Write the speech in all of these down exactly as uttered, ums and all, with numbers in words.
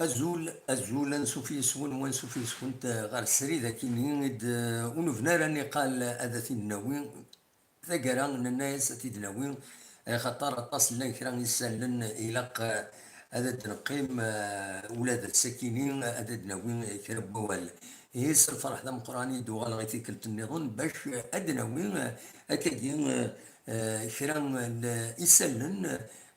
Azul, azul, ansuf yes-wen, wansuf yes-went ɣer srid akini i d, ur nebni ara niqal ad t-id-nawi. Taggara, nenna-yas ad t-id-nawi, axaṭer aṭas llan kra isallen ilaq, eh, ad d-neqqim, eh, ula d ass-akini ad d-nawi kra n wawal. Ihi s lferḥ d ameqqran i d-uɣaleɣ i tikkelt nniḍen bac ad d-nawi, eh, akkagi, eh, eh, kra n isallen,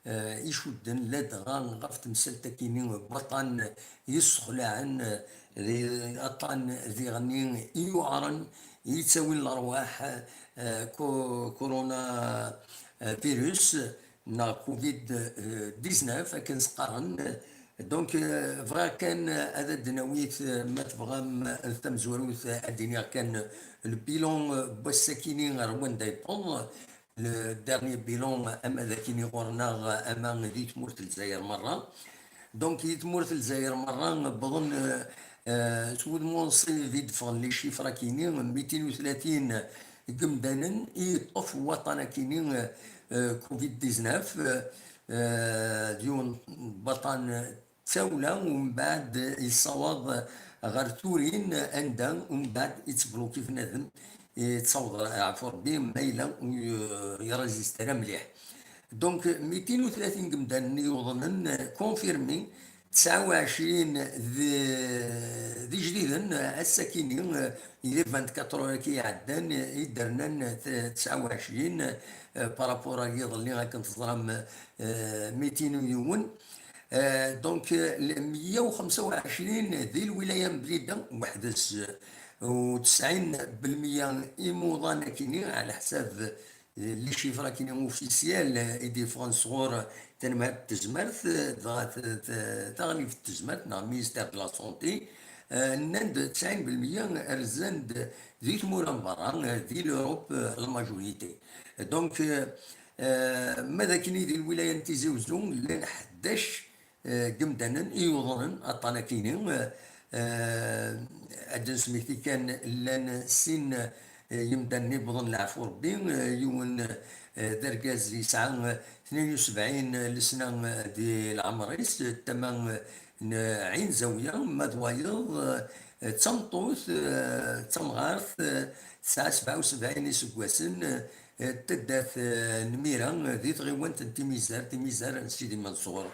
eh, icudden ladɣa ɣef temsalt-akini n waṭṭan yessexlaɛen, eh, di, aṭṭan diɣen i yuɛren, yettawin lerwaḥ, eh, ko-, corona, eh, virus neɣ covid dix-neuf akken s-qqaren. Donc, eh, bɣiɣ kan ad d-nawit, eh, ma tebɣam, eh, tamezwarut, eh, ad d-iniɣ kan le bilan, eh, n wass-akini ar wanda yewweḍ. Le dernier bilan, ama d akini ɣur-neɣ, ama di tmurt n Lezzayer merra. Donc, di tmurt n Lezzayer merra, wwḍen, eh, eh, s wudem unṣib i d-ffɣen les chiffres akini, mitin u tlatin n yimdanen i yeṭṭef waṭṭan akini, eh, covid dix-neuf, eh, d yiwen n waṭṭan d tawla, umbeɛd yessawaḍ ɣer Turin, anda umbeɛd yettbluki bnadem, yettaweḍ ɣef Rebbi, ma yella ur yerrezist ara mliḥ. Donc, mitin u tlatin n yimdanen i yuḍnen, confirmé, tesɛa u ɛecrin d, d ijdiden, ass-akini, les vingt-quatre heures-agi iɛeddan, i d-rnan t-, tesɛa u ɛecrin, par rapport ar yiḍelli, akken teẓram, eh, mitin u yiwen. Eh, donc, eh, meyya u xemsa u ɛecrin di lwilaya n Blida weḥd-s, u tesɛin belmeyya imuḍan akini, ɛla ḥsab, eh, les chiffres akini officiels, eh, i d-yeffɣen sɣur tanmert n tezmert, eh, dɣa t-, t-, taɣlift n tezmert, neɣ ministère de la Santé, eh, nnan-d tesɛin belmeyya rzan-d di tmura n berra, eh, di l'Europe, eh, la majorité. Donc, eh, eh, ma d akini di lwilaya n Tizi Uzzu, llan ḥdac eh, n yimdanen i yuḍnen aṭṭan akini, eh, eh, ad d-nesmekti kan llan sin, eh, yimdanen i yewwḍen leɛfu Rebbi, eh, yiwen, eh, d argaz yesɛa, eh, tnin u sebɛin lesna, eh, di leɛmer-is, eh, tama, eh, n Ɛin Zawiya, ma d wayeḍ, eh, d tameṭṭut, eh, d tamɣart, eh, tesɛa sebɛa u sebɛin iseggasen, eh, eh, d taddart, eh, n Mira, eh, di tɣiwant n Timizar, Timizar n Sidi Manṣur.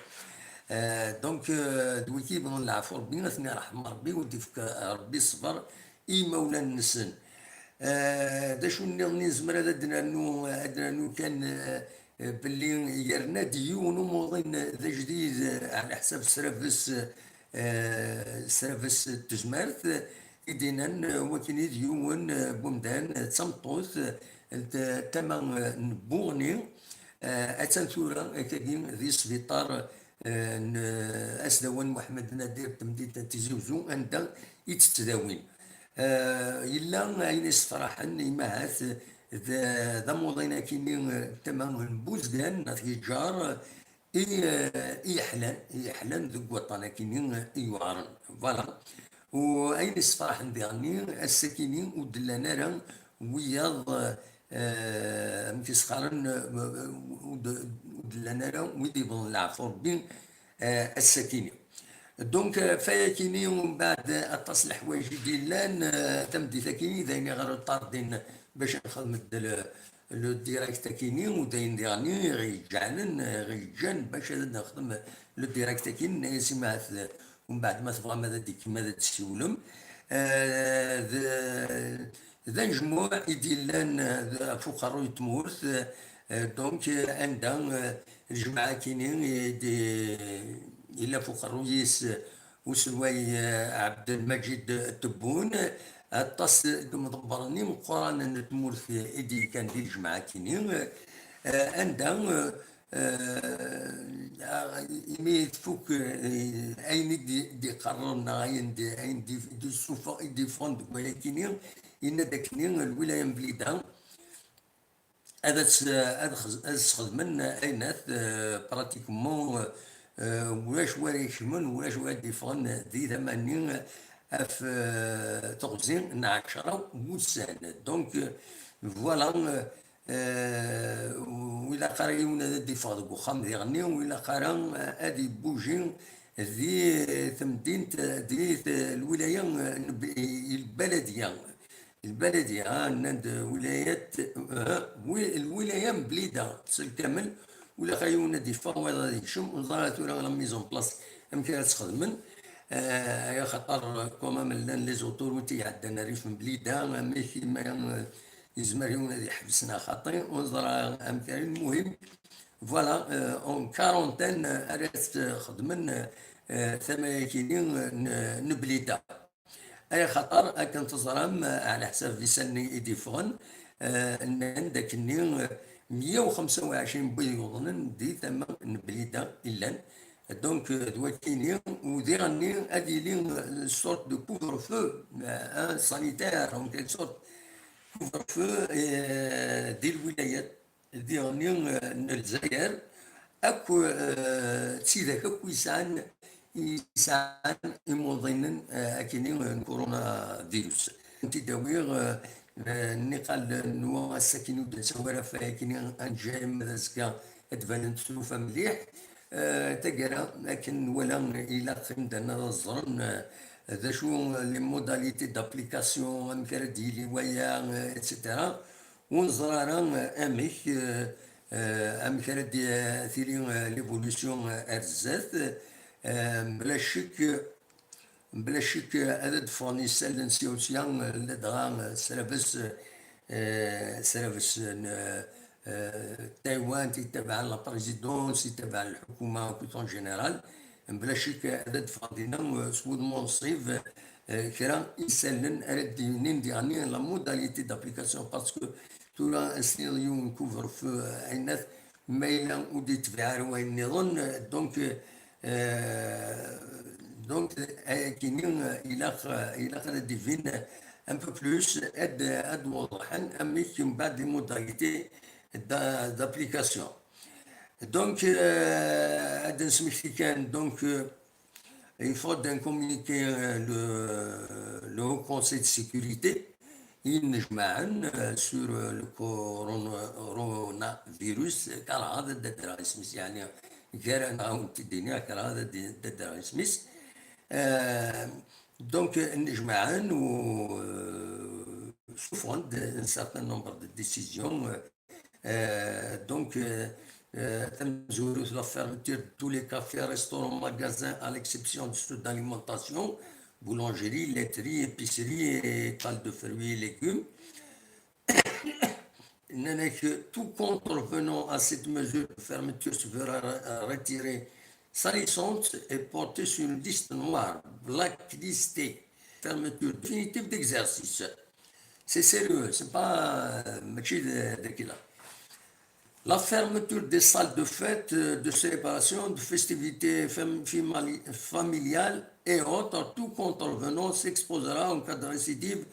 Eh, donc, eh, d wigi yebɣan leɛfu Rebbi, ad ten-iṛḥem Rebbi, u d-ifk, eh, Rebbi ṣṣber i yimawlan-nsen. Eh, d acu nniḍen i nezmer ad d-nernu, ad d-nernu kan, eh, eh, belli yerna-d yiwen umuḍin d ajdid, eh, ɛla ḥsab srabes, eh, srabes n tezmert, i d-inan, eh, wakken i d yiwen, eh, n wemdan, eh, d tameṭṭut, eh, n t-, tama, eh, n Buɣni, eh, attan tura akkagi di sbiṭar, eh, n, eh, Asdawan Muḥemmed Nadir n temdint n Tizi Uzzu, anda i tt-ttdawin. Eh, yella ayen issefraḥen, imahat, d, d amuḍin akini, eh, tama n Buzgan, n At Yeǧǧar, i, eh, i yeḥlan, i yeḥlan deg waṭṭan akini i yuɛren. Voilà. U ayen issefraḥen diɣenni, ass-akini ur d-llan ara wiyaḍ, eh, amek i s-qqaren, eh, ur d-, ur d-llan ara wid yebɣen leɛfu Rebbi, eh, ass-akini. Donc, eh, fayakini, umbeɛd, aṭas n leḥwayeǧ i d-yellan, eh, tameddit-akini, d ayen i ɣer ṭardin bac ad nexdem le, le direct-akini, u d ayen diɣen i ɣ-yeǧǧɛen, i ɣ-yeǧǧan bac ad nexdem le direct-akini, nenna-yas i Mahat, umbeɛd ma tebɣam ad d-ikkim, ad d-tessiwlem. Eh, d, d anejmuɛ i d-yellan, eh, ɣef uqerruy n tmurt, eh, donc, eh, anda, eh, lejmaɛ-akini i d-, yella ɣef uqerruy-is, eh, uselway, eh, Ɛebdelmaǧid Tebboun, aṭas n yimḍebbren imeqqranen n tmurt i d-yekkan di lejmaɛ-akini, eh, anda, eh, Eh, imi tfuk, eh, ayen i d-, d-iqerren neɣ ayen d-, ayen d-, d-issufeɣ-, i d-yeffɣen deg wayakini, yenna-d akkenni lwilaya n Blida ad as-, ad xez-, ad sxedmen ayen at, eh, pratiquement, eh, ulac wara ikecmen, ulac wara d-yeffɣen di tama-nni ɣef, eh, teɣzi n ɛecra wussan. Donc, eh, voilà, eh, eh, ur ilaq ara yiwen ad d-iffeɣ deg uxxam diɣenni, ur ilaq ara, eh, ad ibuji di temdint, di t-, lwilaya, eh, n Bl-, i lbaladiya. Lbaladiya, ah, nnan-d wilayat, eh, wi-, lwilaya n Blida, s lkamel, ur ilaq ara yiwen ad d-iffeɣ, wayeḍ ad yekcem, ur neẓri ara tura la mise en place, amek ara tt-xedmen. Eh, axaṭer, quand même, llan les autorités iɛeddan rrif n Blida, amek ma, eh, yezmer yiwen ad iḥbes neɣ xaṭi, ur neẓri ara amek ara, lmuhim, voilà, eh, en quarantaine, eh, ara tt-xedmen, eh, tama-agi-nni, eh, n, n Blida. Ay axaṭer, akken teẓram, eh, ɛla ḥsab isallen i d-iffɣen, eh, nnan-d akkenni, eh, meyya u xemsa u ɛecrin n wid yuḍnen di tama n Blida i llan. Donc, eh, d wakini, u diɣenni ad yili, eh, une sorte de couvre-feu, eh, un sanitaire, en quelque sorte, couvre-feu, eh, di lwilayat diɣenni, eh, n Lezzayer, akk, eh, d tidak akk yesɛan, yesɛan imuḍinen, eh, akini, eh, n coronavirus. Ad tent-id-awiɣ, eh, eh, nniqal n wa ass-akini ur d-nettawi ara ɣef wayakini, ad neǧǧ arma d azekka ad d-banent tlufa mliḥ. Eh, taggara, akken nwala, ilaq imdanen ad ẓren, eh, d acu les modalités d'application, amek ara d-yili waya, eh, et cetera. Ur neẓri ara, eh, amek, eh, eh, amek ara d-, eh, tili, eh, l'évolution, eh, ar zdat. Eh, mebla ccek, mebla ccek, eh, ad d-ffɣen yisallen sya u sya, eh, ladɣa, eh, srabes, eh, srabes n, eh, Taywant, itabaɛ la présidence, itabaɛ lḥukuma, tout en général. Mebla ccek, ad d-ffɣen dinna, eh, s wudem unṣib, eh, kra isallen ara d-yinin diɣenni la modalité d'application, parce que tura ad s-tiniḍ yiwen couvre-feu, eh, ayennat, ma yella ur d-yetbiɛ ara wayen nniḍen, eh, donc, eh, donc, ayakini, eh, ilaq, eh, ilaq ad d-ibin un peu plus, ad, ad d-wḍeḥen amek mbeɛd les modalités d'a-, d'application. Donc, euh, ad d-nesmekti kan, donc, euh, il faut d'un communiqué, euh, le, le Haut Conseil de sécurité, i yennejmaɛen, euh, sur, euh, le coronavirus, euh, kerheɣ ad d-adreɣ isem-is, yeɛni, gar-aneɣ ad wen-t-id-iniɣ, kerheɣ ad d-, ad d-adreɣ isem-is. Euh, donc, euh, nnejmaɛen u, euh, ssufɣen-d un certain nombre de décisions, euh, Euh, donc, euh, euh, tamezwarut, la fermeture de tous les cafés, restaurants, magasins, à l'exception de ceux d'alimentation, boulangerie, laiterie, épicerie et étal de fruits et légumes. Nnan-ak, tout contrevenant à cette mesure de fermeture se verra re-, retiré sa licence et porté sur une liste noire, blacklistée, fermeture définitive d'exercice. C'est sérieux, c'est pas, euh, mačči d-, d-, kila. La fermeture des salles de fête, euh, de célébration, de festivités fam-, famali-, familiales et autres, tout contrevenant s'exposera en cas de récidive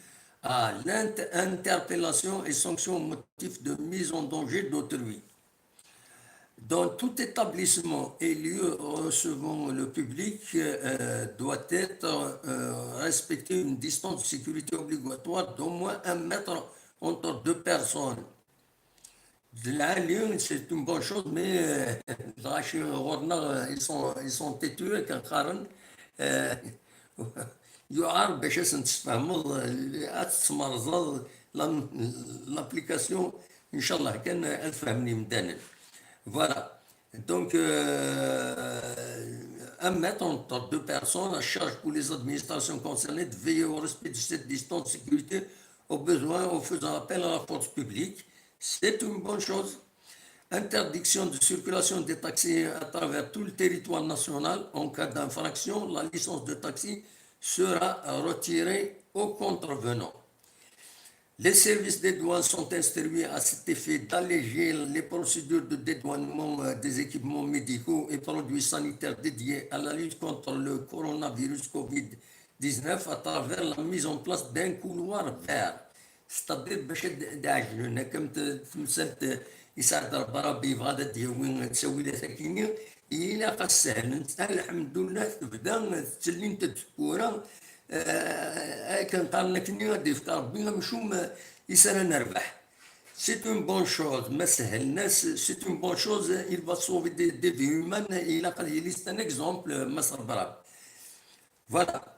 à l'interpellation et sanction au motif de mise en danger d'autrui. Dans tout établissement et lieu recevant le public, euh, doit être, euh, respectée une distance de sécurité obligatoire d'au moins un mètre entre deux personnes. De la ligne, c'est une bonne chose, mais, euh, les gens, ils sont, ils sont têtus, quand يعرف باش تفهموا، آه، تسمرزوا la-، l'application، إن شاء الله كان أفهم لي مدانا. Voilà. Donc, euh, un mètre entre deux personnes, à charge pour les administrations concernées de veiller au respect de cette distance de sécurité, au besoin, en faisant appel à la force publique. C'est une bonne chose. Interdiction de circulation des taxis à travers tout le territoire national. En cas d'infraction, la licence de taxi sera retirée au contrevenant. Les services des douanes sont instruits à cet effet d'alléger les procédures de dédouanement, euh, des équipements médicaux et produits sanitaires dédiés à la lutte contre le coronavirus covid dix-neuf à travers la mise en place d'un couloir vert. C'est-à-dire, باش د-، d-, d-, d-, comme te-, temsalt, euh, يساعد ربي يبغى هذا ديوين تسوي له سكينة، إلا قد سهل، الحمد لله، تبدا تسلي انت الدكورة، آه، كان قال لك إني غادي يفطر ربي مشوم، آه، يسال نربح. C'est une bonne chose, ما سهلناش, c'est une bonne chose, il va sauver des, des vies humaines, il a, c'est un exemple, ما صبر. Voilà.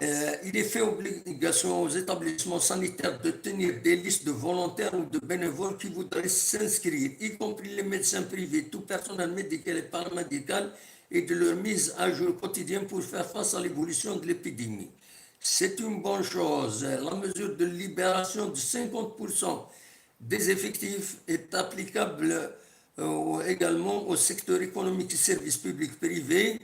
Euh, il est fait obligation aux établissements sanitaires de tenir des listes de volontaires ou de bénévoles qui voudraient s'inscrire, y compris les médecins privés, tout personnel médical et paramédical, et de leur mise à jour quotidienne pour faire face à l'évolution de l'épidémie. C'est une bonne chose. La mesure de libération de cinquante pour cent des effectifs est applicable, euh, également au secteur économique et services publics privés,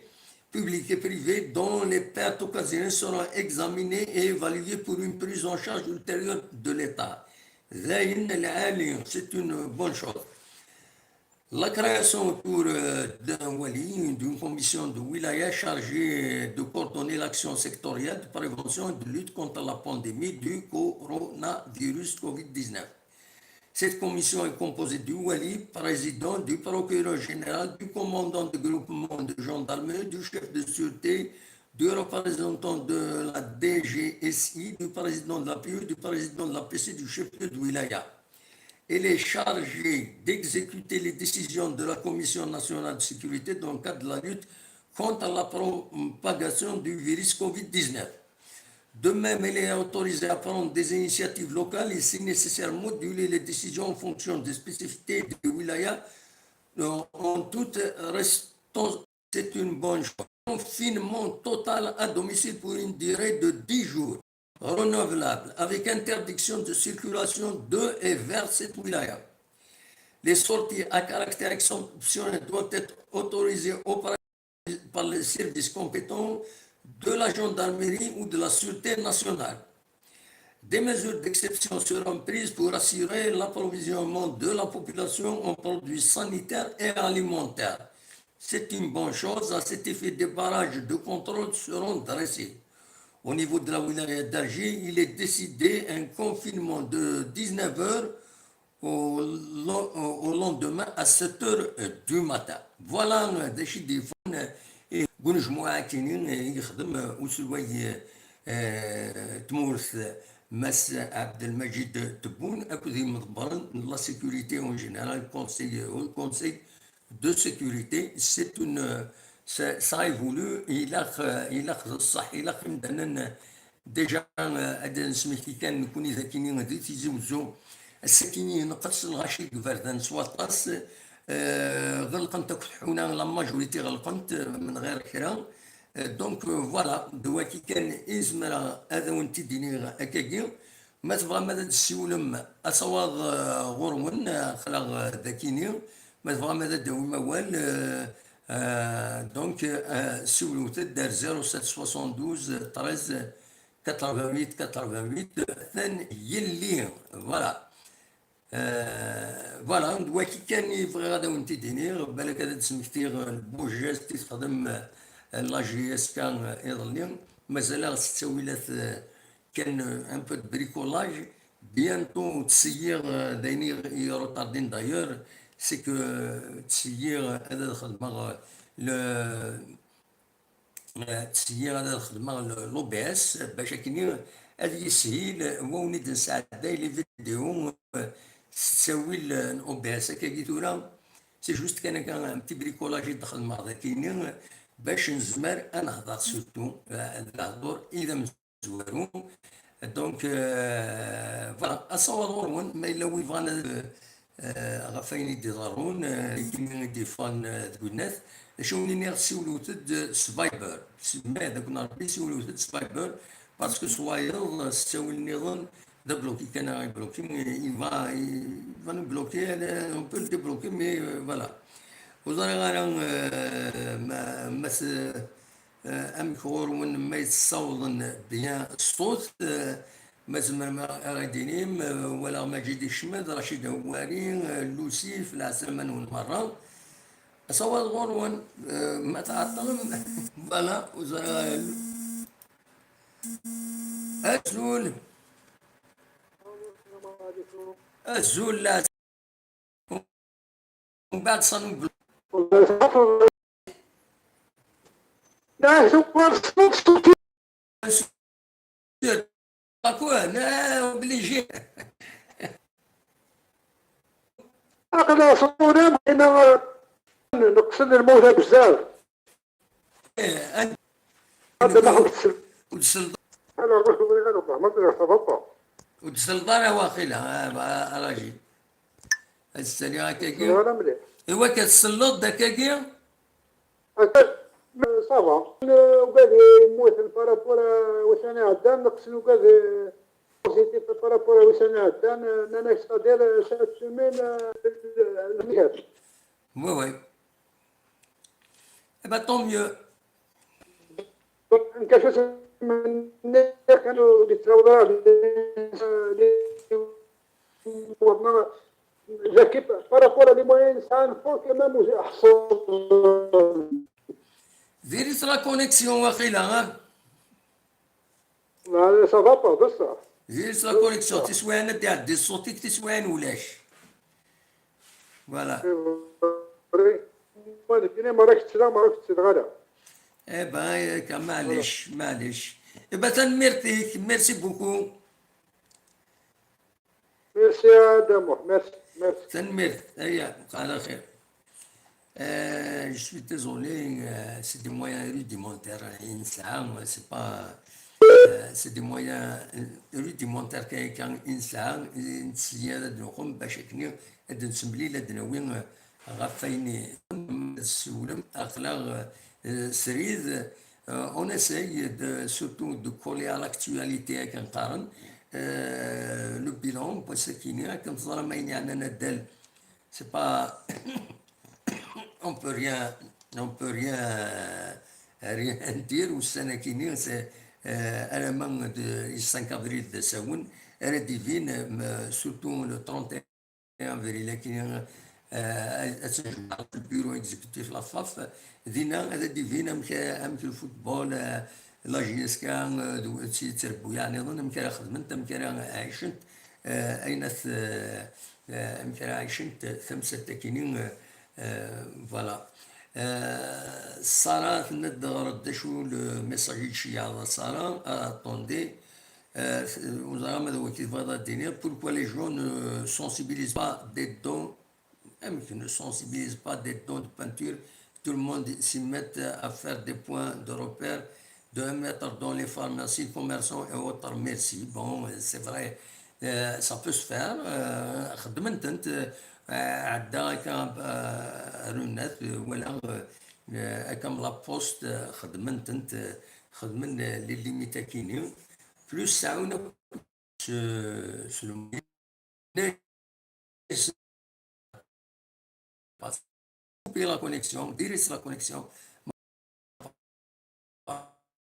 publics et privés, dont les pertes occasionnées seront examinées et évaluées pour une prise en charge ultérieure de l'État. C'est une bonne chose. La création autour, euh, d'un wali, d'une commission de wilaya chargée de coordonner l'action sectorielle de prévention et de lutte contre la pandémie du coronavirus covid dix-neuf. Cette commission est composée du wali, président, du procureur général, du commandant de groupement de gendarmerie, du chef de sûreté, du représentant de la D G S I, du président de la P U, du président de la P C, du chef de wilaya. Elle est chargée d'exécuter les décisions de la Commission nationale de sécurité dans le cadre de la lutte contre la propagation du virus covid dix-neuf. De même, elle est autorisée à prendre des initiatives locales et, si nécessaire, moduler les décisions en fonction des spécificités des wilayas, euh, en toute restance. C'est une bonne chose. Confinement total à domicile pour une durée de dix jours, renouvelable, avec interdiction de circulation de et vers cette wilaya. Les sorties à caractère exceptionnel doivent être autorisées au par les services compétents de la gendarmerie ou de la sûreté nationale. Des mesures d'exception seront prises pour assurer l'approvisionnement de la population en produits sanitaires et alimentaires. C'est une bonne chose. À cet effet, des barrages de contrôle seront dressés. Au niveau de la wilaya d'Alger, il est décidé un confinement de dix-neuf heures au, lo-, au lendemain à sept heures du matin. Voilà, euh, d acu i d-yeffɣen, euh, deg unejmuɛ-agi, euh, i yexdem, euh, uselway, euh, n tmurt, euh, Mass Abdelmadjid Tebboune, akked yimḍebbren n la sécurité en général, conseil, euh, conseil de sécurité. C'est une, euh, ça, ça évolue, ilaq, euh, ilaq d ṣṣeḥ, ilaq imdanen, euh, déjà, euh, ad d-nesmekti kan nekkni d akini di Tizi Wezzu. Ass-agi yenqes lɣaci deg iberdan s waṭas, euh, ɣelqent akk tḥuna, la majorité ɣelqent, euh, من غير kra. Euh, donc, euh, voilà, d wagi kan i zemreɣ ad awen-t-id-iniɣ akkagi. Ma tebɣam ad d-tessiwlem, asawaḍ, euh, ɣur-wen, euh, aql-aɣ, euh, d akini. Ma tebɣam ad d-tawim awal, euh, euh, donc, euh, siwlet-d ar zéro sept soixante-douze treize quatre-vingt-huit quatre-vingt-huit, atan yelli. Voilà. Euh, voilà, d wagi kan i bɣiɣ ad awen-t-id-iniɣ, balak ad d-smektiɣ, euh, le beau geste i texdem, euh, la J S K, euh, iḍelli. Mazal-aɣ s ttawilat, euh, kan, euh, un peu de bricolage. Bientôt, ttṣeyyiɣ, euh, d ayen i, i retardin d'ailleurs, c'est que, euh, ttṣeyyiɣ, euh, ad, ad xedmeɣ, euh, le, euh, ttṣeyyiɣ ad, ad xedmeɣ le, l'O B S, bac akken ad yishil, euh, wawen i d-nesɛedday les vidéos, euh, s ttawil, euh, n O B S. Akkagi tura, c'est juste kan akka un petit bricolage i d-xedmeɣ d akini, euh, bac nezmer ad nehder surtout, euh, d lehdur i d amezwaru. Donc, euh, voilà, asawaḍ ɣur-wen, ma yella wi bɣan ad, euh, ɣef wayen i d-iḍerrun, euh, imi i d-yeffɣen, euh, deg unat, d acu i wen-iniɣ, siwlet-d s Viber, s, ma d akk n Ṛebbi, siwlet-d s Viber, parce que s wayeḍ, s ttawil nniḍen, d abloki kan ara ibloki, mais il va, il va nous bloquer, euh, on peut le débloquer, mais, euh, voilà. Ur ẓriɣ ara, euh, ma, ma s-, euh, amek ɣur-wen ma yessawḍen bien ṣṣut, euh, Ma tzemrem ara d-tinim, eh, walaɣ Maǧid ikcem-d, Racid Hewwari, eh, Lusif, lɛeslama-nwen merra. Asawaḍ ɣur-wen, eh, ma tɛeṭṭlem, voilà, ur ẓriɣ ara. Azul. Azul, lɛeslama. Mbeɛd صنوبل. لا، هو الصوت، صوت. Quoi, non, obligé. أقل صونا بغينا نقصد الموتى بزاف. إيه، أنت هذا ما هو السبب. وتسلط. أنا غير بغينا نروح، ما بغينا نتبطل. وتسلط أنا واقيلا، آه، آه، راجل. هاد السريعة كاكي. أنا مليح. إوا كتسلط دا كاكي؟ أنت، صافا. وكاد يموت البارابور، واش أنا عدان، نقص وكاد، بوزيتيف البارابور، واش أنا عدان، أنا نستادير سات سومين، الميهات. Oui, oui. Eh ben, tant mieux. كاش من كانوا يتراوضوا على ليكيب بارابور لي مويان سان فور كمان حصول. Diri-tt la connexion واقيلا، ها؟ لا، ça va pas بصح. Diri-tt la connexion، tiswiɛin ad d-iɛeddi ṣṣut-ik، tiswiɛin ulac. Voilà. C'est vrai. المهم، كاين ما راكش تشرا، ما راكش تشرا غادا. Eh ben, ياك، معليش، معليش. Eh ben, tanemmirt-ik, merci beaucoup. Merci à Damour, merci, merci. Tanemmirt, aya, على خير. Euh, je suis désolé, euh, c'est des moyens rudimentaires, hein, c'est pas, euh, c'est des moyens, euh, rudimentaires كي كان إنسان، إنسان هذا نقوم باش كني هذا نسمبلي لا دنوي، آه، غفايني نسولم أخلاق، آه، سريد، آه، on essaye de, surtout de coller à l'actualité كنقارن، آه، le bilan، بوسكيني، كنتظر ما يعني أنا دال. C'est pas, on peut rien, on peut rien, euh, rien dire, والسنة كيني, c'est, euh, à la main de cinq avril de Saoun, elle est divine, mais surtout le trente et un avril, لكن, euh, elle se joue le bureau exécutif, la FAF, دينا هذا divine, أمك, أمك الفوتبول, euh, la J S K, euh, دو-, تي-، تربو يعني, أظن أمك راه خدمت, أمك راه عايشنت, euh, أين ث-، آه، أمك راه عايشنت تمسات تاكيني, آه، آه، voilà. آه، سارة تند غرد شو le message شي على سارة, آه، attendez. آه، وزارة ماذا هو كيف غادا الدنيا؟ Pourquoi les gens ne sensibilisent pas des dons, même qui ne sensibilisent pas des dons de peinture, tout le monde s'y met à faire des points de repère de mettre dans les pharmacies, commerçants et autres. Merci. Bon, c'est vrai, euh, ça peut se faire. Euh, خدمنتنت, euh, عدا كان, euh, رونات, euh, ولا, euh, euh, كم la poste, euh, خدمنتنت, euh, خدمن, euh, les limites كيني. Plus ça, on a ce, ce, couper la connexion, diri-tt la connexion.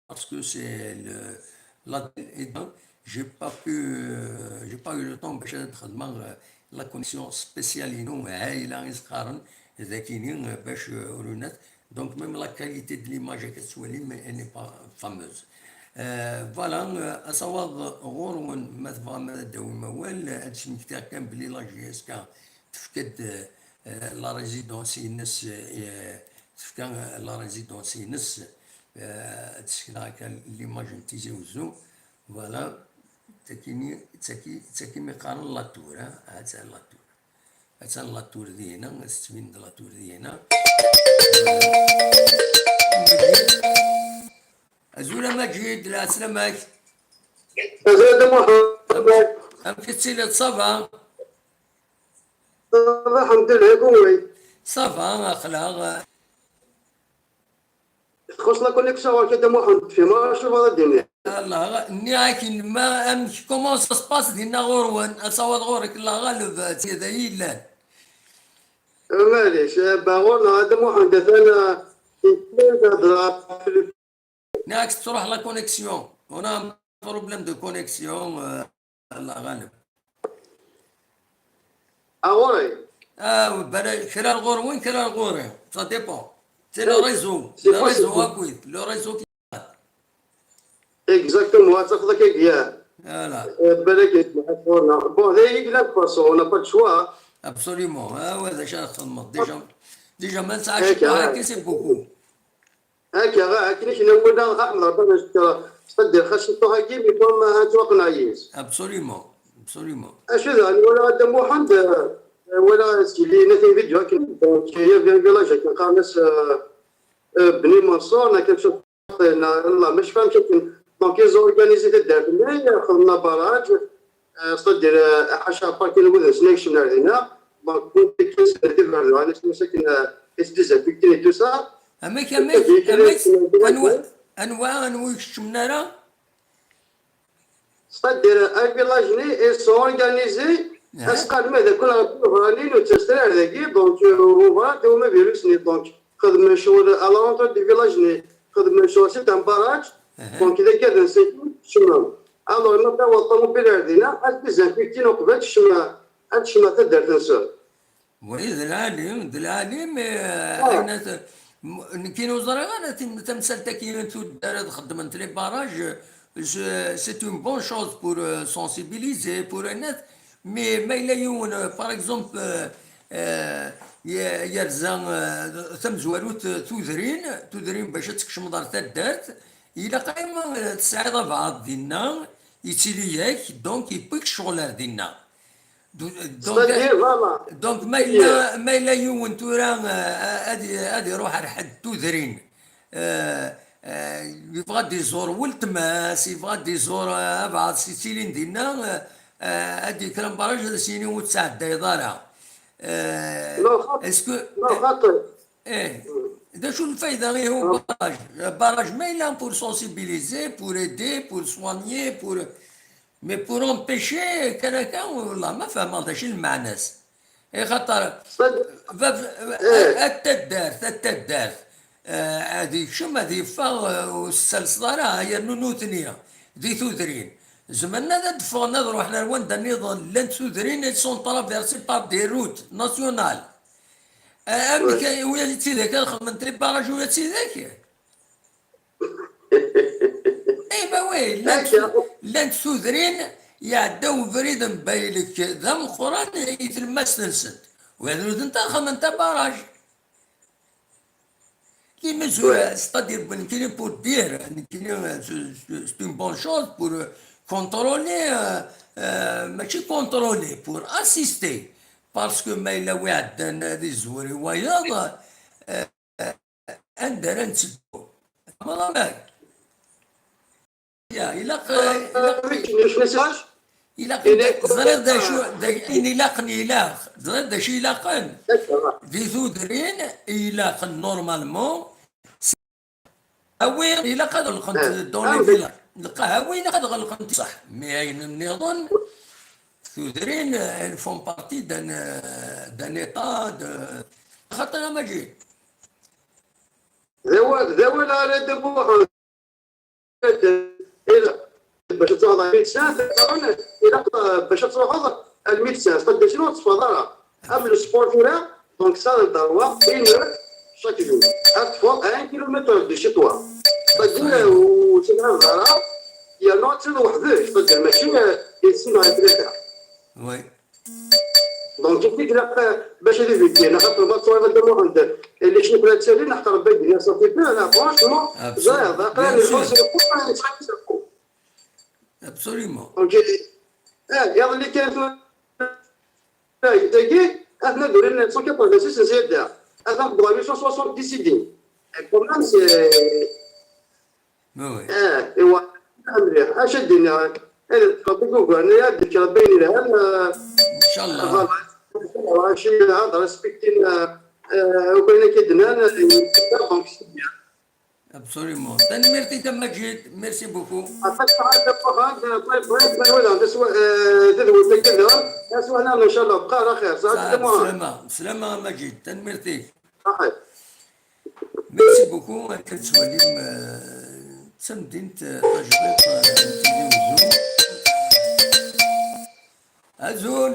Parce que c'est le, la, et donc, j'ai pas pu, euh, j'ai pas eu le temps باش نخدم, euh, la connexion spéciale inu هايلة يسقارن ذاكيني, euh, باش, euh, رونات. Donc même la qualité de l'image كتولي, mais elle n'est pas fameuse. Euh, voilà, euh, asawaḍ ɣur-wen, ma tebɣam ad d-tawim awal, ad smektiɣ kan belli la J S K tefka-d, euh, la résidence-ines, euh, tefka la résidence-ines, euh, ad d-sekneɣ akka l'image n Tizi Uzzu. Voilà, d takini, d taki, d taki mi qqaren la tour, hein, ha-tt-an la tour. Ha-tt-an la tour dihina, tettbin-d la tour dihina. Azul a Maǧid, lɛeslama-k. Azul a Dda Muḥend. Amek, amek i tettiliḍ, ça va? Ça va, الحمد لله, كون وي. Ça va, aql-aɣ. تخص la connexion غير كده محمد في ما شوف هذا الدنيا. الله، ني هاك ما أمك comment ça se passe دينا غورون، أصور غورك الله غالب، هذا يلان. معليش، باغورنا هذا محمد، أنا ناك تروح la connexion. هنا problème de connexion, euh, Allah غالب. Ah, ɣur-i. Ah, bala, kra ɣur-wen, kra ɣur-i. Ça dépend. C'est le réseau. C'est Le réseau, possible. Ah oui, le réseau qui... Exactement, ad tafeḍ akka i yella. Voilà. Eh, balak yesmeḥ ɣur-neɣ. Bon, d ayen i yellan, de toute façon, on n'a pas le choix. Absolument. Ah ouais, déjà, ça demande. Déjà, déjà, même ça, Eh, je crois carrément. Que c'est beaucoup. Akka, akken i k-nawala Ḥmed Rebbi ad ncekker, c'est-à-dire xas ṭuḥ-agi, mais comme ad ttwaqneɛ yis. Absolument. Absolument. Acu daɣen, wala Dda Muḥend, eh, wala sgili nat une vidéo akken, donc, il y avait un village akken qqaren-as, euh, euh, Bni Mansour, neɣ quelque chose, neɣ, Allah, mačči fahmeɣ akken. Donc, ils ont organisé taddart-nni, xedmen barrage, euh, c'est-à-dire, euh, ḥaca parking wid-nsen i ikecmen ar dinna. Donc, win tekkin s tiberdan, isem-is akken, euh, it's désinfecté et tout ça. Amek, amek, amek, anwa, anwa, anwa ur ikeččmen ara? C'est-à-dire, un village-nni, ils sont organisés, Ah. Asqar ma d akk Rebbi ɣranin ur ttast ara ar dagi, donc, euh, uɣrat i umavirus-nni, donc, xedmen ccɣel à l'entrée du village-nni, xedmen ccɣel, c'est un barrage, Ah. Donc, d akka d nsakit, kecmen. Alors, ma taweḍ ṭumubil ar dinna, ad désinfectin uqbel ad tekcem, ad tekcem ɣer taddart-nsen. Oui, d lɛali, d lɛali, mais, euh, Ah. Ayen at-, m-, nekkini ur ẓriɣ ara tim-, tamsalt-agi n tuddar ad xeddment les barrages, je-, c'est une bonne chose pour, euh, sensibiliser, pour ayen at-, mais ma yella yiwen, euh, par exemple, euh, euh, y-, yerza, euh, tamezwarut, euh, tudrin, tudrin bac ad tkecmeḍ ɣer taddart, ilaq ayen, euh, tesɛiḍ abɛaḍ dinna, yettili-yak, donc yewwi-k ccɣel ar dinna. Donc, C'est-à-dire, voilà. Donc, ma yella, ma yella yiwen tura, euh, ad, ad iruḥ ar ḥedd tudrin, euh, euh, yebɣa ad iẓur weltma-s, yebɣa ad iẓur, euh, abɛaḍ s yettilin dinna, euh, euh, ad yekker ambaraj ad as-yini ur tettɛeddayeḍ ara. Euh, Non, xaṭi. Est-ce que... Non, xaṭi. Eh, d acu lfayda ihi ubaraj? Baraj ma yella pour sensibiliser, pour aider, pour soigner, pour... Mais pour empêcher, kan akka, wallah, ma fehmeɣ d acu lmeɛna-s. Ixaṭer, C'est-à-dire, bab, Eh. At taddart, at taddart, eh, ad yekcem, ad yeffeɣ, eh, ur s-ttalseḍ ara, yernu nutni, di tudrin. Zemren ad d-ffɣen, ad ruḥen ar wanda nniḍen, llant tudrin, elles sont traversées par des routes nationales. Eh, amek Ouais. Ula d tidak ad xedment les barrages ula d tidak? Eh, ma oui, llant, Akka. Llant tudrin, iɛedda ubrid n Baylek d ameqqran i tlemmast-nsent. Ula d nutenti ad xedment abarrage. Les mesures, Ouais. C'est-à-dire, nekkini pour dire, nekkini, c'est, c'est une bonne chose pour, euh, contrôler, euh, euh, mačči contrôler, pour assister. Parce que ma yella wi iɛeddan ad izwir i wayeḍ, euh, anda ara netteddu. Tfehmeḍ amek? Ya, ilaq, ilaq, Avec une message, ilaq, il est ẓriɣ d acu, d acu, ayen ilaqen ilaq, ẓriɣ d acu ilaqen. D'accord. Di tudrin, ilaqen normalement, awi, ilaq ad ɣelqent Eh, dans les ah, villages. Lqahwa ilaq ad ɣelqent, صح. Mais ayen nniḍen, tudrin, elles font partie d'un, d'un état de, xaṭi a Maǧid. D awal, d awal ara d-buḥen. Ilaq bac ad truḥeḍ ɣer médecin, ilaq bac ad truḥeḍ ɣer médecin, c'est-à-dire sinon ur tetteffɣeḍ ara. Am le sport tura, donc ça, le droit, une heure chaque jour. Ad teffɣeḍ à un kilomètre de chez toi. C'est-à-dire, ur tezhiḍ ara, yernu ad tiliḍ weḥd-k, c'est-à-dire mačči, euh, d sin neɣ d tlata. Oui. Donc, il dit que la, bac ad éviter, neɣ xaṭer ma ttwaliḍ Dda Muḥend, les chiffres la tsalin, neɣ Rebbi yedina ça fait peur, là, franchement, Absolument. ẓriɣ, aql-aɣ Bien sûr. Lfurṣ yeqqur, nettxemmim s lqut. Absolument. Donc, eh, iḍelli kan tura, tagi, atna d cent quatre-vingt-six n Ziyada, atna d trois mille cent soixante décédés. Et quand même, c'est, Oui, oui. Eh, iwa, mliḥ. Acu ad d-iniɣ? Eh, Rebbi yugurten, ad d-yekker Rebbi ayen yelhan, eh, Inchallah. Voilà. Mačči ad respektin, eh, eh, akk ayen akka d-nnan, eh, donc, c'est bien. Absolument. Tanemmirt-ik a Maǧid. Merci beaucoup. Aṭas n ḥaǧa n wexxam, eh, bɣiɣ, bɣiɣ, bɣiɣ, wala, d aswa-, eh, tadwilt akka daɣen. Aswa-nneɣ, inchallah, bqa ala xir. Saɛad Saɛad, Dda Muḥend. Slama. Slama a Maǧid. Tanemmirt-ik. Saḥit. Merci beaucoup. Akken tettwalim, euh, Tamdint tajdiṭ n Tizi Uzzu. Azul.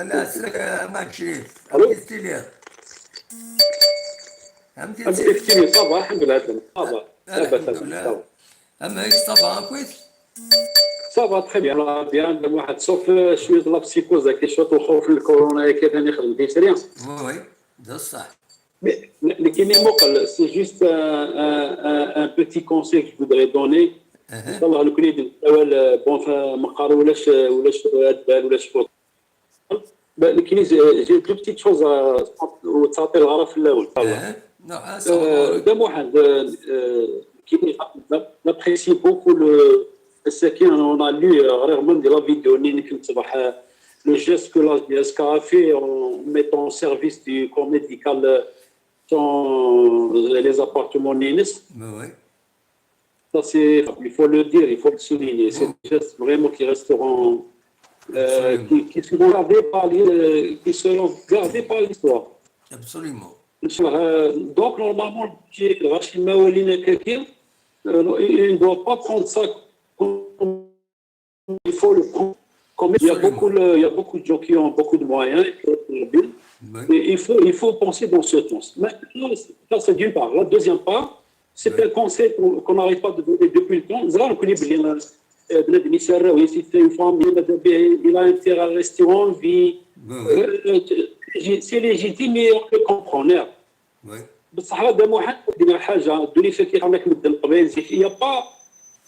Ala, aslak a Maɛad Crif. Amek i tiliḍ? Amek i tiliḍ? Ça va, alḥemdulillah. Ça va. Alḥemdulillah. Amek ça va, akkit? Ça va très bien, ça va bien. Waḥed, sauf, euh, cwiṭ la psychose, cwiṭ lxuf n lkoronavirus, akka kan ixdem tisri. Oui, oui, d ṣṣeḥ. Mais, mais, mais, mais, c'est juste un, un, un, un petit conseil que je voudrais donner. Inchallah, nekkni d-nessawal, euh, bon, enfin, meqqar ulac, ulac adbal, ulac football. Ben, nekkni, j'ai, j'ai deux petites choses à, ur ttɛeṭṭileɣ ara fell-awen, inchallah. Euh, Dda Muḥend, euh, euh, qui j'apprécie beaucoup le, ce qu'on a lu, euh, rarement de la vidéo, ni, ni, euh, le geste que la J S K a fait en mettant au service du corps médical, euh, son, les appartements n-ines. Ça, c'est, il faut le dire, il faut le souligner. C'est des gestes vraiment qui resteront, euh, qui, qui seront gardés par les, euh, qui seront gardés par l'histoire. Absolument. Euh, donc, normalement, le petit Rachid Mawalina Kaki, euh, il ne doit pas prendre ça comme il faut le prendre. Comme il y a beaucoup, il y a beaucoup de gens qui ont beaucoup de moyens, qui ont le bill, mais il faut, il faut penser dans ce sens. Maintenant, ça, c'est d'une part. La deuxième part, c'est un conseil qu'on, qu'on n'arrête pas de donner depuis le temps. Zra, on connaît bien, euh, بنادم يسرى ويسيت une famille, ماذا بيه, il a intérêt à rester en vie. Euh, c'est légitime et on le comprend, hein. بصح هذا محال دير حاجه، الدنيا فيها كيف راك مدن قبايل زيك، il y a pas،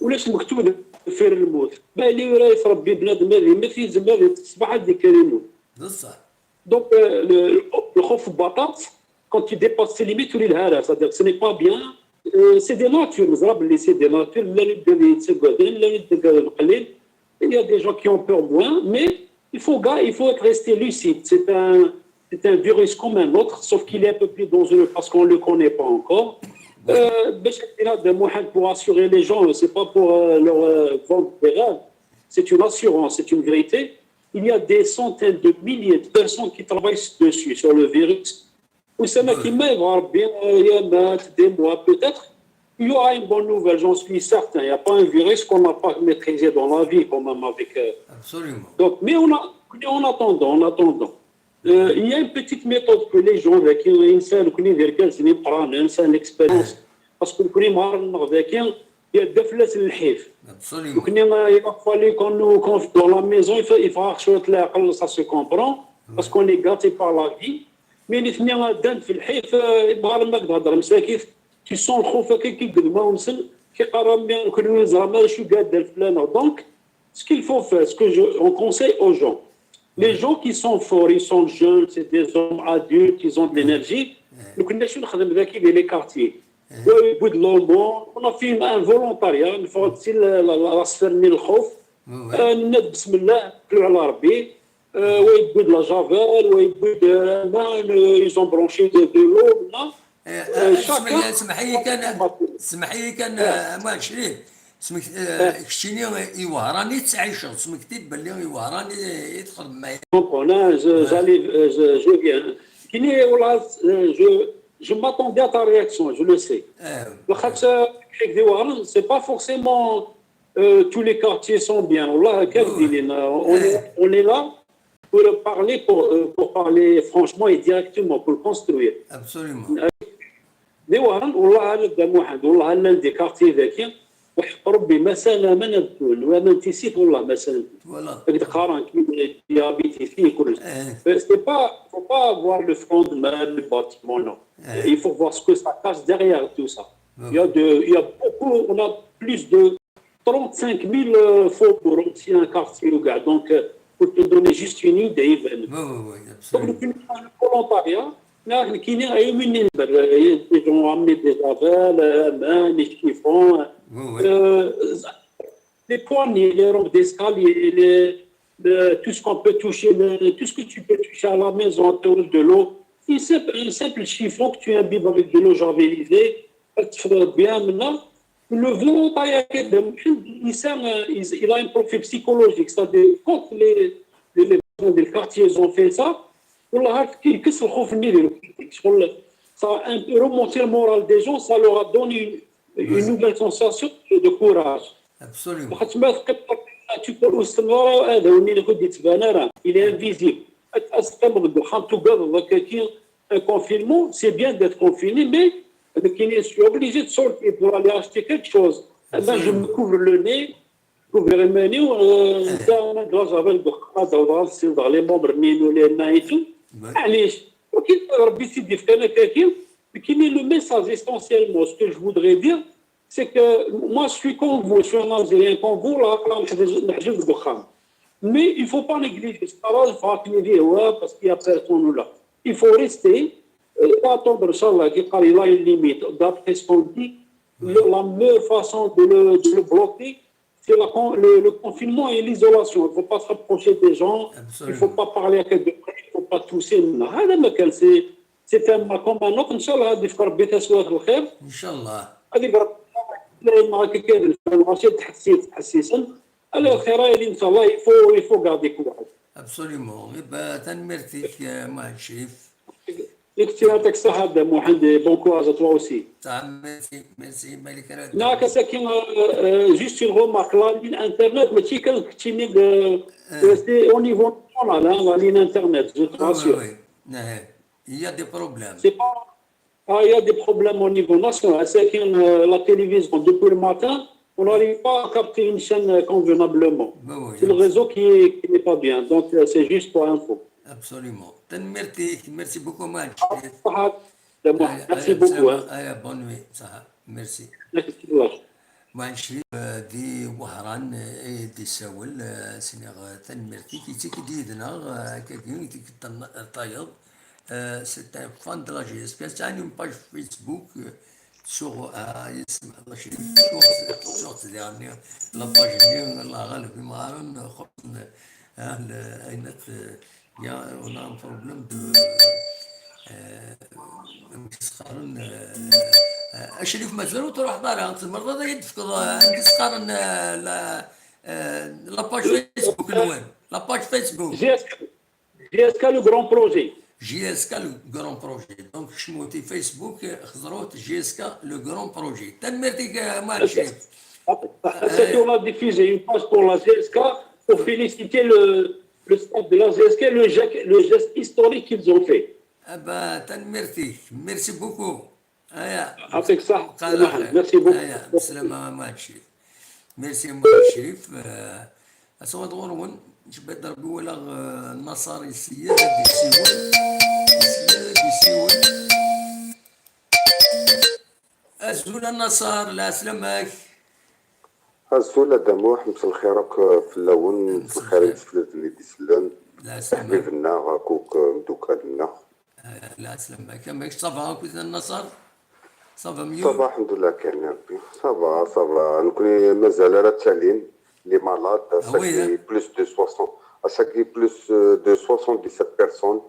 ولاش مكتوب في الموت؟ بالي ولا يتربي بنادم هذه ما في زمان الصباح هذيك كان يموت. بصح. Donc, euh, le, الخوف بطاط، quand tu dépasses tes limites, تولي الهرة، c'est-à-dire que ce n'est pas bien. Euh, c'est des natures, نزرب اللي c'est des natures، لا يبدا يتسقى، لا يبدا القليل. Il y a des gens qui ont peur moins, mais il faut, ga- il faut être resté lucide. C'est un, c'est un virus comme un autre, sauf qu'il est un peu plus dangereux parce qu'on ne le connaît pas encore. Euh, باش نقول هذا محال pour assurer les gens, c'est pas pour, euh, leur, euh, vendre des rêves. C'est une assurance, c'est une vérité. Il y a des centaines de milliers de personnes qui travaillent dessus, sur le virus. وسنة كيما يبغى ربي، آه، يامات، des mois peut-être, il y aura une bonne nouvelle, j'en suis certain. Il n'y a pas un virus qu'on n'a pas maîtrisé dans la vie, quand même, avec, euh, donc, mais on a, en attendant, en attendant. Euh, il y a une petite méthode que les gens, avec une, une seule, كنا ندير كاع سنين قرانا، une seule expérience. Parce que كنا مهار نغ ذاكي، هي الدفلة الحيف. Absolument. وكنا، il a fallu qu'on nous confie dans la maison, il faut, il faut شوية العقل, ça se comprend, parce qu'on est gâté par la vie. Mais نتني دان في الحيف، آه، مهار ما تهضر مساكيت، tu sens الخوف هكا كي قد ما ونسن، كي قرا مي كل زعما شو قاعد دار فلان. Donc, ce qu'il faut faire, ce que je, on conseille aux gens, les gens qui sont forts, ils sont jeunes, c'est des hommes adultes, ils ont de l'énergie. Donc, الناس شنو نخدم ذاكي les quartiers. ويبود l'aumône، on a fait un volontariat، نفرض سي ال-، ال-، ال-، راس فرمي الخوف. آه، الناس بسم الله، كلوا على ربي. آه، ويبود la javel، ويبود، آه، ما، ils ont branché de, de l'eau، لا. آه، آه، اسمح لي، اسمح لي كان، اسمح لي كان، آه، ما شريف. سمك-، آه، كشتيني يوهراني تعيشغ، سمكتي بلي يوهراني يدخل معايا. Comprends, là, je, j'allais, euh, je, je viens. كيني والله، euh, je, je m'attendais à ta réaction, je le sais. واخا كيك دي وهران، c'est pas forcément, euh, tous les quartiers sont bien. والله هكا ديني، on est, on est là pour parler, pour, euh, pour parler franchement et directement, pour le construire. Absolument. دي وهران، والله هذا محمد، والله هلا des quartiers ذاكي، وحق ربي ما سلام نبتون وما نتيسيت، والله ما سلام. Voilà. هكذا قارن كي يابيتي فيه كل شيء. C'est pas, faut pas avoir le front de mal, le bâtiment, non. Il faut voir ce que ça cache derrière tout ça. Il y a de, il y a beaucoup, on a plus de trente-cinq mille, euh, faubourgs, anciens quartiers, gars. Donc, euh, pour te donner juste une idée, ben. Donc, le volontariat, là, qui n'est pas une, ils ont ramené des javel, euh, main, les chiffons, euh, les poignées, les rampes d'escalier, les, le- tout ce qu'on peut toucher, le- tout ce que tu peux toucher à la maison, autour de l'eau. Une simple, un simple chiffon que tu imbibes avec de l'eau javelisée, ça te fait bien maintenant. Le volontariat, il, il a un profil psychologique, c'est-à-dire quand les, les, les gens des quartiers, ils ont fait ça, والله هاك كي يكسر الخوف النيدي، شغل ça a un peu remonté le moral des gens, ça leur a donné une, une nouvelle sensation de courage. Absolument. Lxatima tqqimeḍ, tu peux ur s-tenɣa ara, hada win i kud yettban ara, il est invisible. Ad teqqimeḍ deg uxxam, tugadeḍ akka ki, un confinement, c'est bien d'être confiné, mais nekkini, je suis obligé de sortir pour aller acheter quelque chose. Là, je me couvre le nez, couvre iman-iw, euh, netta ma d la javel deg uxxam, ad awḍeɣ ad ssiwḍeɣ les membres-nni, les mains et tout. Maɛlic, ok, Rebbi s-id-yefkan akka ki, nekkini, le message essentiellement, ce que je voudrais dire, c'est que moi, je suis comme vous, je suis un Algérien comme vous, là, là, نحجز، نحجز deg uxxam. Mais il faut pas négliger, c'est pas là, il faut appeler les, ouais, parce qu'il y a personne là. Il faut rester, euh, pas attendre, Inch'Allah, qu'il y a une limite. D'après ce qu'on dit, le- la meilleure façon de le, de le bloquer, c'est la con- le, le confinement et l'isolation. Il ne faut pas se rapprocher des gens, il ne faut pas parler avec des gens, il ne faut pas tousser. هذا ما كان, c'est, c'est un mal comme un autre. إن شاء الله غادي يفك ربي تسوات الخير. إن شاء الله. غادي يفك ربي. لا، ما كاين، ماشي تحسيس، تحسيسا. على الخير، إن شاء الله، il faut, il faut garder courage. Absolument. إبا، tanemmirt-ik, euh, Mohamed Chérif. Merci, يعطيك الصحة, Mohamed, et bon courage à toi aussi. صح, merci, merci, مالك راه. هناك ساكن, euh, euh, juste une remarque, la ligne internet, ماشي كان كتشيني, euh, c'est au niveau national, hein, la ligne internet, je te rassure. Oui, oui. Il y a des problèmes. C'est pas, ah, il y a des problèmes au niveau national. C'est que, euh, la télévision, depuis le matin, on n'arrive pas à capter une chaîne, euh, convenablement. C'est le réseau qui est, qui n'est pas bien. Donc, euh, c'est juste pour info. Absolument. Tanemmirt-ik, merci beaucoup, Mohamed Chérif. Merci beaucoup, hein. Bonne nuit. Merci. Mohamed Chérif, euh, di Wehran, euh, i d-yessawel, euh, s-nniɣ, euh, tanemmirt-ik, yettak-d yid-neɣ, euh, akkagi, i tikkelt tayeḍ. Euh, c'est un fan de la G S K, sɛan une page Facebook, euh, sur, ah, yes, Mohamed Chérif, sur, sur, sur, la page-nni, Allah ɣaleb, imɣaren, xubṣen, ah, le, ayen at, euh, il y a, on a un problème de, euh, amek i s-qqaren, euh, euh, Acrif, mazal ur truḥeḍ ara, tzemreḍ ad iyi-d-tefkeḍ, euh, amek i s-qqaren, euh, la, euh, la page Facebook-nwen, la page Facebook. J S K, J S K le grand projet. J S K le grand projet. Donc, kecmut i Facebook, xeẓrut J S K le grand projet. Tanemmirt-ik, euh, Mohamed Chérif. Cette, on a diffusé une page pour la G S K pour féliciter le, le staff de la G S K, le, geste- le geste historique qu'ils ont fait. Ah ben, tanemmirt-ik. Merci beaucoup. Aya. يعطيك الصحة. Merci beaucoup. Aya, بسلامة, Mohamed Chérif. Merci, Mohamed Chérif. Euh, asawa ɣur-wen, jbad Rebbi walaɣ, euh, Naṣar yessi-, ad yessiwel. Yessi-, ad yessiwel. Azul a Naṣar, lɛeslama-k. Azul a Dda Muḥ, mselxir akk fell-awen, mselxir i yisefladen i d-isellen, leḥbib-nneɣ akk, akk mdukal-nneɣ. Lɛeslama-k, amek ça va akk a Naṣar? Ça va mieux? Ça va, alḥemdulillah kan, ya Rebbi. Ça va, ça va. Nekkni mazal ara ttalin les malades, ça fait plus de soixante, ça fait plus, euh, de soixante-dix-sept personnes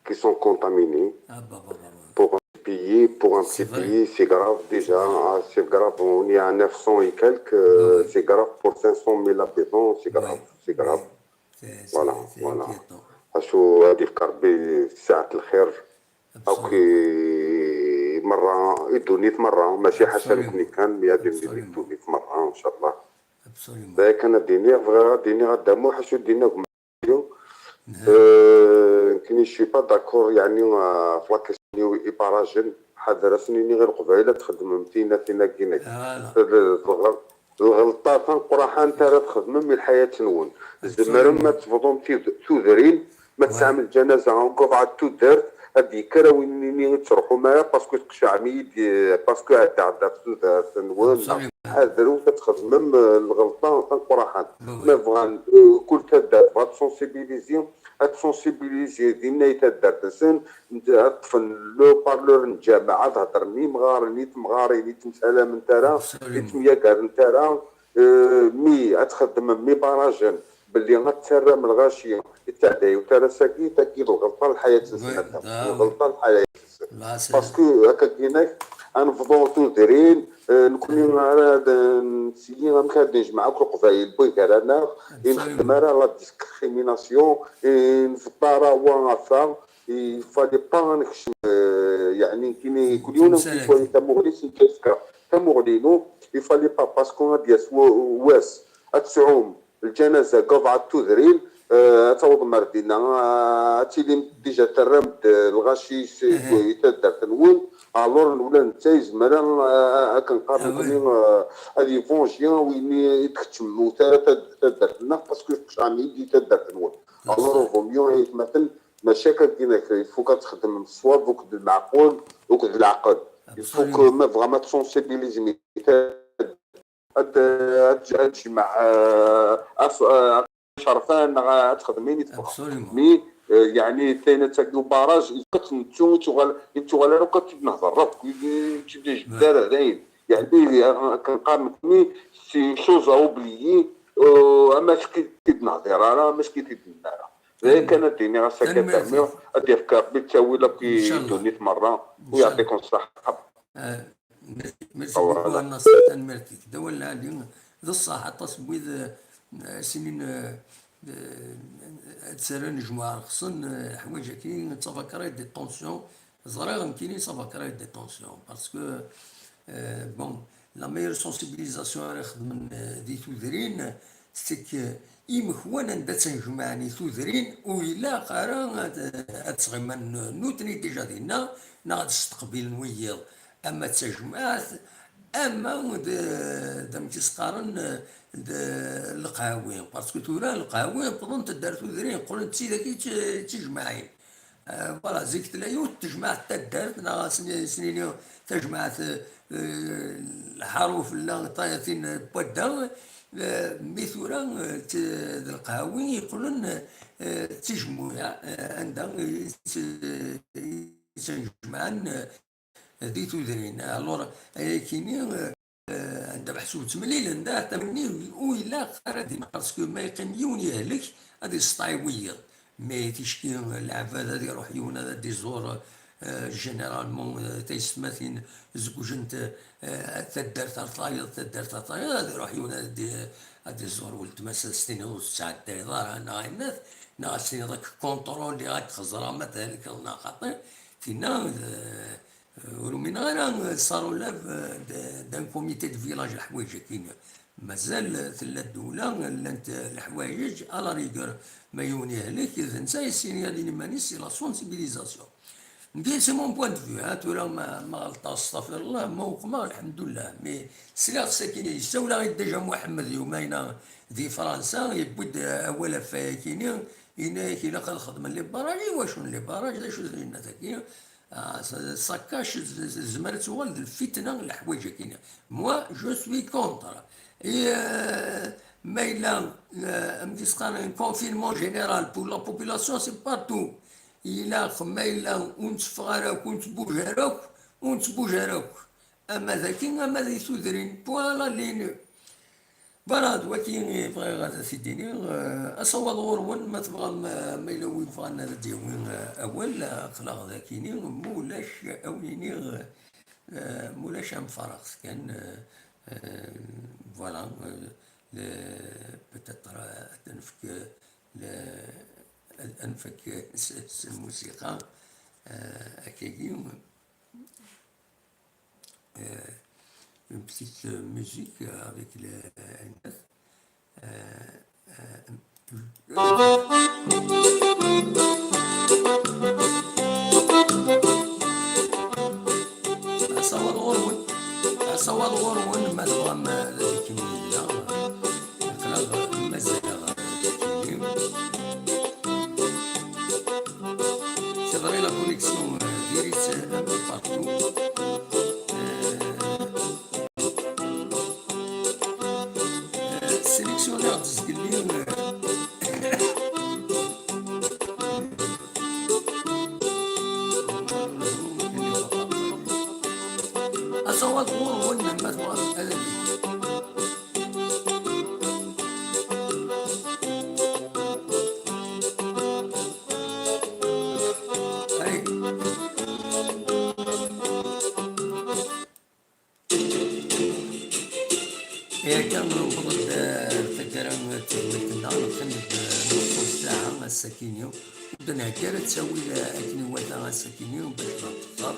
qui sont contaminés. Ah, bah, bah, bah, bah. Pour un petit pays, pour un petit pays, c'est grave déjà, hein, c'est grave. On est à neuf cents et quelques, euh, c'est grave pour cinq cent mille habitants, c'est grave, c'est grave. Voilà, voilà. Acu ad ifk Rebbi ssaɛat lxir. Akk i merra, i ddunit merra, mačči ḥaca nekkni kan, mais ad d-tili ddunit merra, incallah. D aya kan ad d-iniɣ, bɣiɣ ad d-iniɣ a Dda Muḥ, acu d-iniɣ. Euh, nekkni, je suis pas d'accord, yeɛni, euh, ɣef la question-iw ibarajen, ḥader ad sen-iniɣ i Leqbayel ad txedmem tina, tina, tina. Lɣelṭa tameqqraḥant ara txedmem i lḥayat-nwen. Tzemrem ad tebḍum tid-, tudrin, ma tesɛam lǧanaza, encore ɛad tudert, ad d-yekker a win-nni ur tettruḥum ara, parce que tqecɛem-iyi-d, parce que ɛeddaɣ-d ɣef tudert-nwen. Ḥadrut ad txedmem, euh, lɣelṭa tameqqraḥant. Ma bɣan, euh, kul taddart bɣa ad tsensibilizi, ad tsensibilizi dinna i taddart-nsen, ad ṭṭfen le parleur n lǧameɛ, ad hedren i yimɣaren, i temɣarin, i temsalamnt ara, i temyagarent ara, euh, mi ad txeddmem ibarajen, belli ad terram lɣaci i teɛdayewt ara sagi, tagi d lɣelṭa n lḥayat-nsen, lɣelṭa n lḥayat-nsen. Parce que akka-ginak, ad nebḍu tudrin, euh, nekkni ara d-, nseggi amek ad nejmeɛ akk Leqbayel, wway gar-aneɣ, i nexdem ara la discrimination, i nbeṭṭ ara wa ɣef wa, il fallait pas ad nekcem, euh, yeɛni, kini, kul yiwen ad yeswayi tamuɣli-s n Ǧ S K. Muɣlinu, il fallait pas, parce que ad d-yas wa-, wass, ad tesɛum lǧanaza deg uḍɛa n tudrin, eh, ad tawḍem ar dinna, eh, ad tilim déjà terram-d, eh, lɣaci s-, i taddart-nwen, alors ula d netta yezmer a, a, akken qqaren nekkni, eh, ad yevonji win i d-keččem, ur t-ara tad-, taddart-nneɣ, parce que tqecɛem-iyi-d i taddart-nwen. Alors, au vaut mieux, aytmaten, mačči akka, ad d-iniɣ, il faut ad txedmem ṣṣwab akked lmeɛqul akked leɛqel. Il faut que, ma tebɣam ad tsensibilisem, ad, ad, ad tjemɛ, eh, as-, eh, acerfan, neɣ ad txedmem ayen i tebɣam. Absolument. Mais, eh, yeɛni, tayen ad tagi ubaraj, ad tt-nettu, ur tuɣal, ur tuɣal ara akk ad tt-id-nehder akk, ur tt-id-nejbed ara, dayen. Yeɛni, eh, akken qqaren nekkni, c'est une chose à oublier, eh, amack ur tt-id-nehdir ara, amack ur tt-id-nenni ara. D aya kan ad d-iniɣ ass-agi, ad d-rmiɣ, ad d-yefk Ṛebbi ttawil akk i ddunit merra, u yeɛṭikum ṣṣeḥḥa. Eh, merci, merci beaucoup, a Nasser, tanemmirt-ik. D awal lɛali, d ṣṣeḥ, aṭas n wid, eh, snin, eh, eh, ad ttarran jmuɛ rxsen, eh, ḥwaǧ-agi, d tabakra de tension. Ẓriɣ nekkini, tabakra de tension, parce que, eh, bon, la meilleure sensibilisation ara xedmen, eh, di tudrin, c'est que imekwan anda ttenjemɛen i tudrin, ur ilaq ara ad, ad sɣimen nutni déjà dinna, neɣ ad steqbilen wiyiḍ, ama d tajmaɛt, ama d, d amek i s-qqaren, d leqhawi, parce que tura leqhawi wwḍent-d ar tudrin, qqlent d tid-agi d ti-, d tijmaɛin. Eh, voilà, zik tella yiwet n tejmaɛt n taddart, neɣ ad s-, s-nini tajmaɛt, eh, lḥaṛuf, la, ta-, tin n wadda, eh, mi tura, eh, t-, d leqhawi yeqqlen, eh, d tijmuɛa, eh, anda i s-, i s-, jemɛen, eh, di tudrin. Alors, ayakini, eh, anda meḥsub ttemlilen, da, tamni ur ilaq ara dima, parce que ma yeqqim yiwen yehlek, ad yesteɛi wiyiḍ. Mais ticki, lɛebad ad iruḥ yiwen ad d-iẓur, eh, généralement, eh, taysetmatin zewǧent, eh, taddart ar tayeḍ, taddart ar tayeḍ, ad iruḥ yiwen ad d-, ad d-iẓur weltma-s, ad s-tiniḍ ur tettɛeddayeḍ ara, neɣ ayennat, neɣ ad s-tiniḍ ad k-contrôliɣ, ad k-xeẓreɣ ma thelkeḍ neɣ xaṭi. Tinna, eh, Ur umineɣ ara, ça relève, euh, de, d'un comité de village, leḥwayeǧ-agi. Mazal tella ddula, llant leḥwayeǧ, à la rigueur, ma yiwen yehlek, d netta yessini ad iman-is, c'est la sensibilisation. Nekk, c'est mon point de vue, hein, tura ma, ma ɣelṭeɣ, astaɣfirullah, ma uqmeɣ, lḥemdullah. Mais sliɣ-d sakkin, yessawel-aɣ-d déjà Muḥemmed Yumayna di Fransa, yewwi-d awal ɣef wayakini, yenna-yak ilaq ad xedmen les barrages, i wacu n les barrages, d acu d yenna-t-agi? Ah, ça, ça cache, z-, z-, tezmer ad tuɣal d lfitna, leḥwayeǧ-agi. Moi, je suis contre. Et, euh, ma yella, euh, amek i s-qqaren, un confinement général pour la population, c'est pas tout. Ilaq, ma yella ur netteffeɣ ara akk, ur nettbuj ara akk, ur nettbuj ara akk. Ama d akin, ama di tudrin. Point à la ligne. Voilà, d waki i bɣiɣ ad t-id-iniɣ. Eh, asawaḍ ɣur-wen, ma tebɣam, eh, ma yella wi yebɣan ad d-yawi, eh, awal, eh, aql-aɣ d akini, ma ulac, eh, ad wen-iniɣ, eh, ma ulac, am farɣet kan, eh, eh, voilà, eh, le, peut-être, eh, ad nefk, eh, le, ad nfak s, s lmusiqa, eh, akkagi. Euh, une petite, euh, musique, euh, avec les, euh, euh, asawaḍ ɣur-wen, asawaḍ ɣur-wen, ma tebɣam, euh, ad ikemmel da, aql-aɣ mazal-aɣ. C'est vrai, la connexion, euh, diri-tt, euh, un peu partout. Euh, euh, sélectionner zgelli, euh, asawaḍ ɣur-wen, ma tebɣam ad Akka newweḍ-d, eh, taggara n tedwilt-nneɣ, neqqim-d, eh, nus n ssaɛa ass-akini. Ur d-nheggi ara ttawil, eh, akken iwata ass-akini, bac ad teḍfer,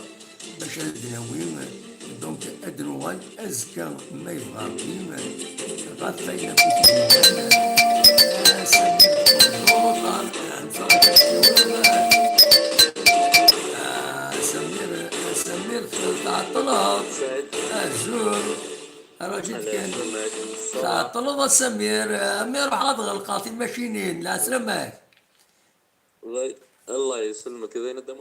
bac ad d-nawi, eh, Donc, ad d-nuɣal azekka, ma yebɣa Ṛebbi, ɣef wayen akk i t-id-yellan. Ah, Samir, bonjour, ah, ah, Samir, ah, Samir, tɛeṭṭleḍ. Azul. Rajit kan. Tɛeṭṭleḍ a Samir, ah, mi ruḥeɣ ad ɣelqeɣ timacinin, lɛeslama-k. الله الله يسلمك، زين الدم.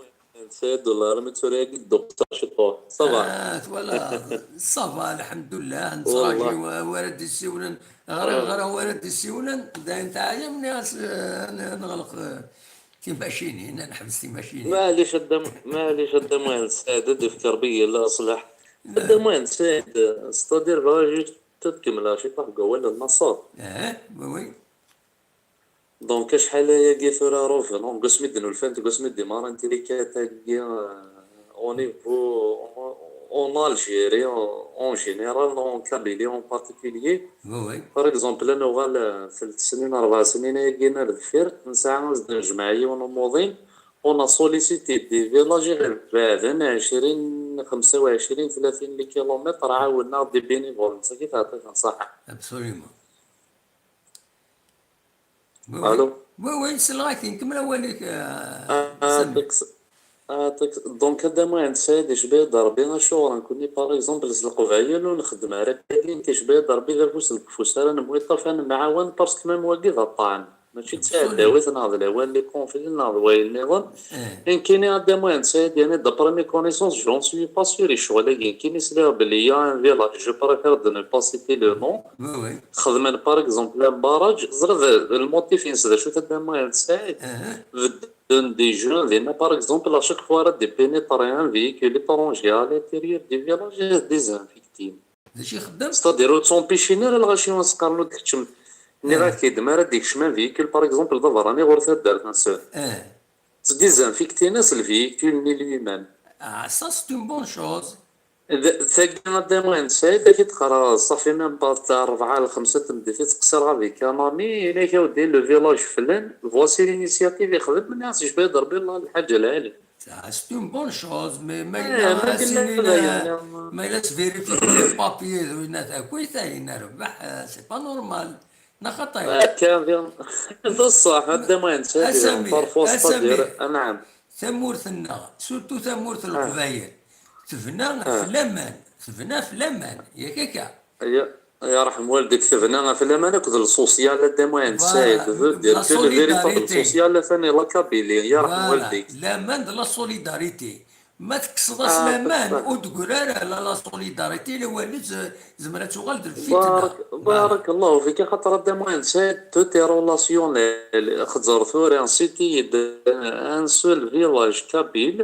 سيد والله راه متوريك الدكتور شطوح. صافا. Ah, voilà. صافا، الحمد لله. نتراجي والله. و-، ورد يسيونن. غير، آه. غير ورد يسيونن. داين تعايا مني أس-، آه، نغلق، آه، تيماشيني، نحبس تيماشيني. معليش الدم، معليش الدم وين سيد، دفك ربي لا أصلح. الدم وين سيد، استادير فاجي تتكمل شي طاح قوال النصر. اه، oui, oui. Donc, acḥal ayagi tura revenons, deg wasmi d-nulfant, deg wasmi d-démarrant les quêtes-agi, euh, au niveau, en, en Algérie, en, en général, en Kabylie en particulier. Oui, oui. Par exemple, ad nuɣal, euh, ثلاث سنين، أربع سنين ayagi ar deffir, nesɛa ad d-nejmeɛ yiwen umuḍin, on a sollicité des villages ibeɛden عشرين، خمسة وعشرين، ثلاثين les kilomètres, ɛawnen-aɣ des bénévoles, d tagi teɛṭi-ten ṣaḥa. Absolument. Oui, oui. Allô ? Oui, oui, selleɣ-ak-in, kemmel awal-ik, euh, ah, Sami. Donc, ad d-amuyen Saɛid, icba-d Rebbi, acuɣer nekkni, par exemple, s Leqbayel ur nxeddem ara akka, icba-d Rebbi d afus deg ufus ara nemwiṭṭaf, ad nemɛawan, parce que même wagi d aṭṭan. Mačči d tiɛdawit neɣ d lawan, les conflits neɣ d wayen nniḍen. Eh. Nekkini ad d-amuyen Saɛid, yani, d'après mes connaissances, j'en suis pas sûr, i ccɣel-agi. Nekkini sliɣ belli y a un village, je préfère de ne pas citer le nom. Oui, oui. Xedmen, par exemple, un barrage, ẓriɣ d, d lmotif-ines d acu, ad d-amuyen Saɛid. Eh. Bedden des gens dinna, par exemple, à chaque fois ara d-ipénétrer un véhicule étranger à l'intérieur du village, ad désinfecter. D acu ixeddem? C'est-à-dire, ur ttempêchin ara lɣaci ur s-qqaren ur d-keččem. Nniɣ-ak-id, mi ara d-ikcem un véhicule, par exemple, d aberrani ɣur taddart-nsen. Eh. Ttdésinfectin-as le véhicule-nni lui-même. Ah, ça, c'est une bonne chose. D-, tagi ad d-amuyen Saɛid, ad k-id-qqareɣ, ṣafi même pas t'a rebɛa l xemsa n tmeddit i ttqeṣṣireɣ avec un ami, yenna-k, a weddi, le village flan, voici l'initiative, ixdem, nniɣ-as, icba-d Rebbi, Allah, lḥaǧa lɛali. Ça, c'est une bonne chose, mais ma yella, ma yella, ma yella tesvérifier les papiers d winna takuyt, ayen rbeḥ, euh, c'est pas normal. Neɣ xaṭi? Akka, d ṣṣeḥ, ad d-amuyen Saɛid, parfois, c'est-à-dire, anɛam. Tamurt-nneɣ, surtout tamurt n Leqbayel, tebna ɣef laman, tebna ɣef laman, yak akka? Ya, yarḥem waldik, tebna ɣef laman akked le social, ad d-amuyen Saɛid, veut dire que le véritable social atan i la Kabylie, yarḥem waldik. Voilà, laman d la solidarité. Ma tekkseḍ-as laman, ur d-tegri ara la, la solidarité, la walu, z-, zemra ad tuɣal d lfitna. Barak, barak Allahu fik, axaṭer ad d-amuyen Saɛid, toutes les relations, xeẓẓer tura, cite-iyi-d un seul village kabyle,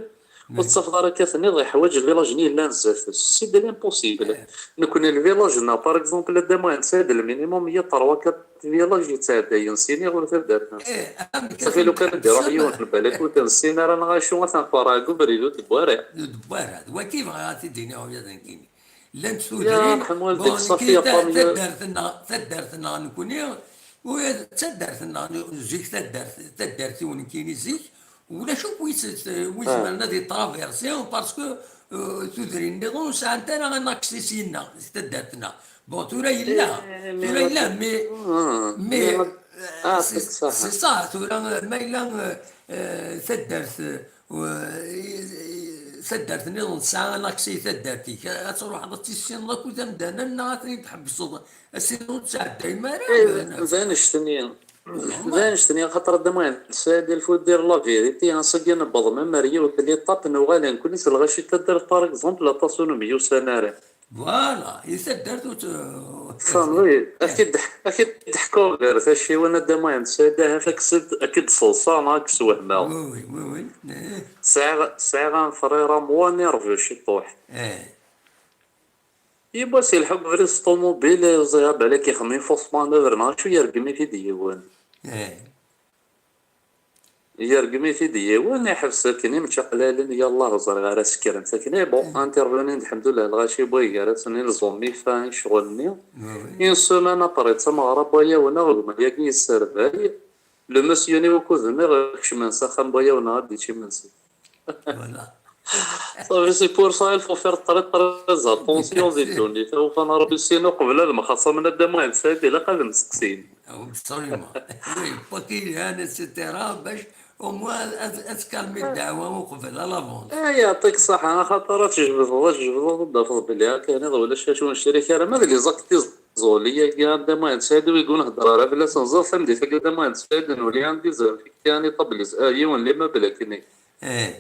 ur tettafeḍ ara akka tenniḍ iḥwaǧ village-nni yellan zdat-s. C'est de l'impossible. Nekkni le village-nneɣ, par exemple, ad d-amuyen Saɛid, le minimum, il y a trois, quatre village yettɛeddayen sini ɣer taddart-nneɣ. Safi lukan ad d-iruḥ yiwen n balak ur t-nessin ara, neɣ acu, atan qerreɛ deg ubrid ur d-wwi ara. Ur d-wwi ara. D wagi bɣiɣ ad t-id-iniɣ ula d nekkini. Llant tudrin, bon, nekkini ta-, taddart-nneɣ, taddart-nneɣ nekkini, u d taddart-nneɣ, zik taddart, taddart-iw nekkini zik, ulac akk wi s-, wi zemren ad itraversi, parce que, euh, tudrin nniḍen ur sɛant ara un accès syenna, si taddart-nneɣ. Bon, tura yella, tura yella, mais, mais, euh, c'est, c'est ça, tura, euh, ma yella, euh, euh, taddart, euh, taddart nniḍen tesɛa un accès i taddart-ik, ad truḥeḍ ad tissineḍ akk tamdana, neɣ ad ten-id-tḥebseḍ, ass-nni ur ttɛeddayem ara. D annect-nni. D annect-nni, axaṭer ad d-amuyen Saɛid, il faut dire la vérité, ass-agi newweḍ même ar yiwet l'étape, nuɣal nekkni s lɣaci n taddart, par exemple, aṭas ur nemyussan ara. Voilà, i taddart ur t-, tfehmeḍ, ad k-id-, ad k-id-ḥkuɣ gar tacciwin, ad d-amuyen Saɛid, ahat ad k-s-, ad k-id-seḍseɣ neɣ ad k-swehmeɣ. Oui, oui, oui, oui. Eh. Sɛiɣ, sɛiɣ un frère à moi nerveux ciṭuḥ. Eh. Yiwwas yelḥu deg ubrid s ṭumubil, ẓriɣ balak ixemmem i fausse manœuvre neɣ acu, yergem-it-id yiwen. Eh. Yergem-it-id yiwen, iḥbes akken imeččaqlalen, yallah ur ẓriɣ ara sekren-t akken. Eh, bon, intervenu-d, lḥemdullah, lɣaci n wayi gar-asen ilẓum ifa i ccɣel-nni. Oui, oui. Une semaine après, d tameɣra n wayaw-nneɣ, gma-yagi yesserbay. Le monsieur-nni wukud nniɣ kecmen s axxam n wayaw-nneɣ ad d-yečč imensi. Voilà. صافي، c'est pour ça il faut faire très très attention di ddunit. Awfan Ṛebbi sin uqbel ad mxaṣamen a Dda Muḥend Saɛid, ilaq ad mseqsin. Absolument. Oui, pas qu'il y a, et cetera, bac au moins ad, ad tkalmi ddeɛwa uqbel, à l'avance. Ay, yeɛṭik ṣṣeḥḥa, axaṭer ad tjebdeḍ, ad tjebdeḍ, ad d-tafeḍ belli akka, ulac acu ur necrik ara, ma d les actes iẓẓuli-agi a Dda Muḥend Saɛid, ur yeggun hedder ara fell-asen, ẓer tameddit-agi a Dda Muḥend Saɛid, nuli un désinfecté, un établissement, yiwen l'immeuble akkenni. Eh.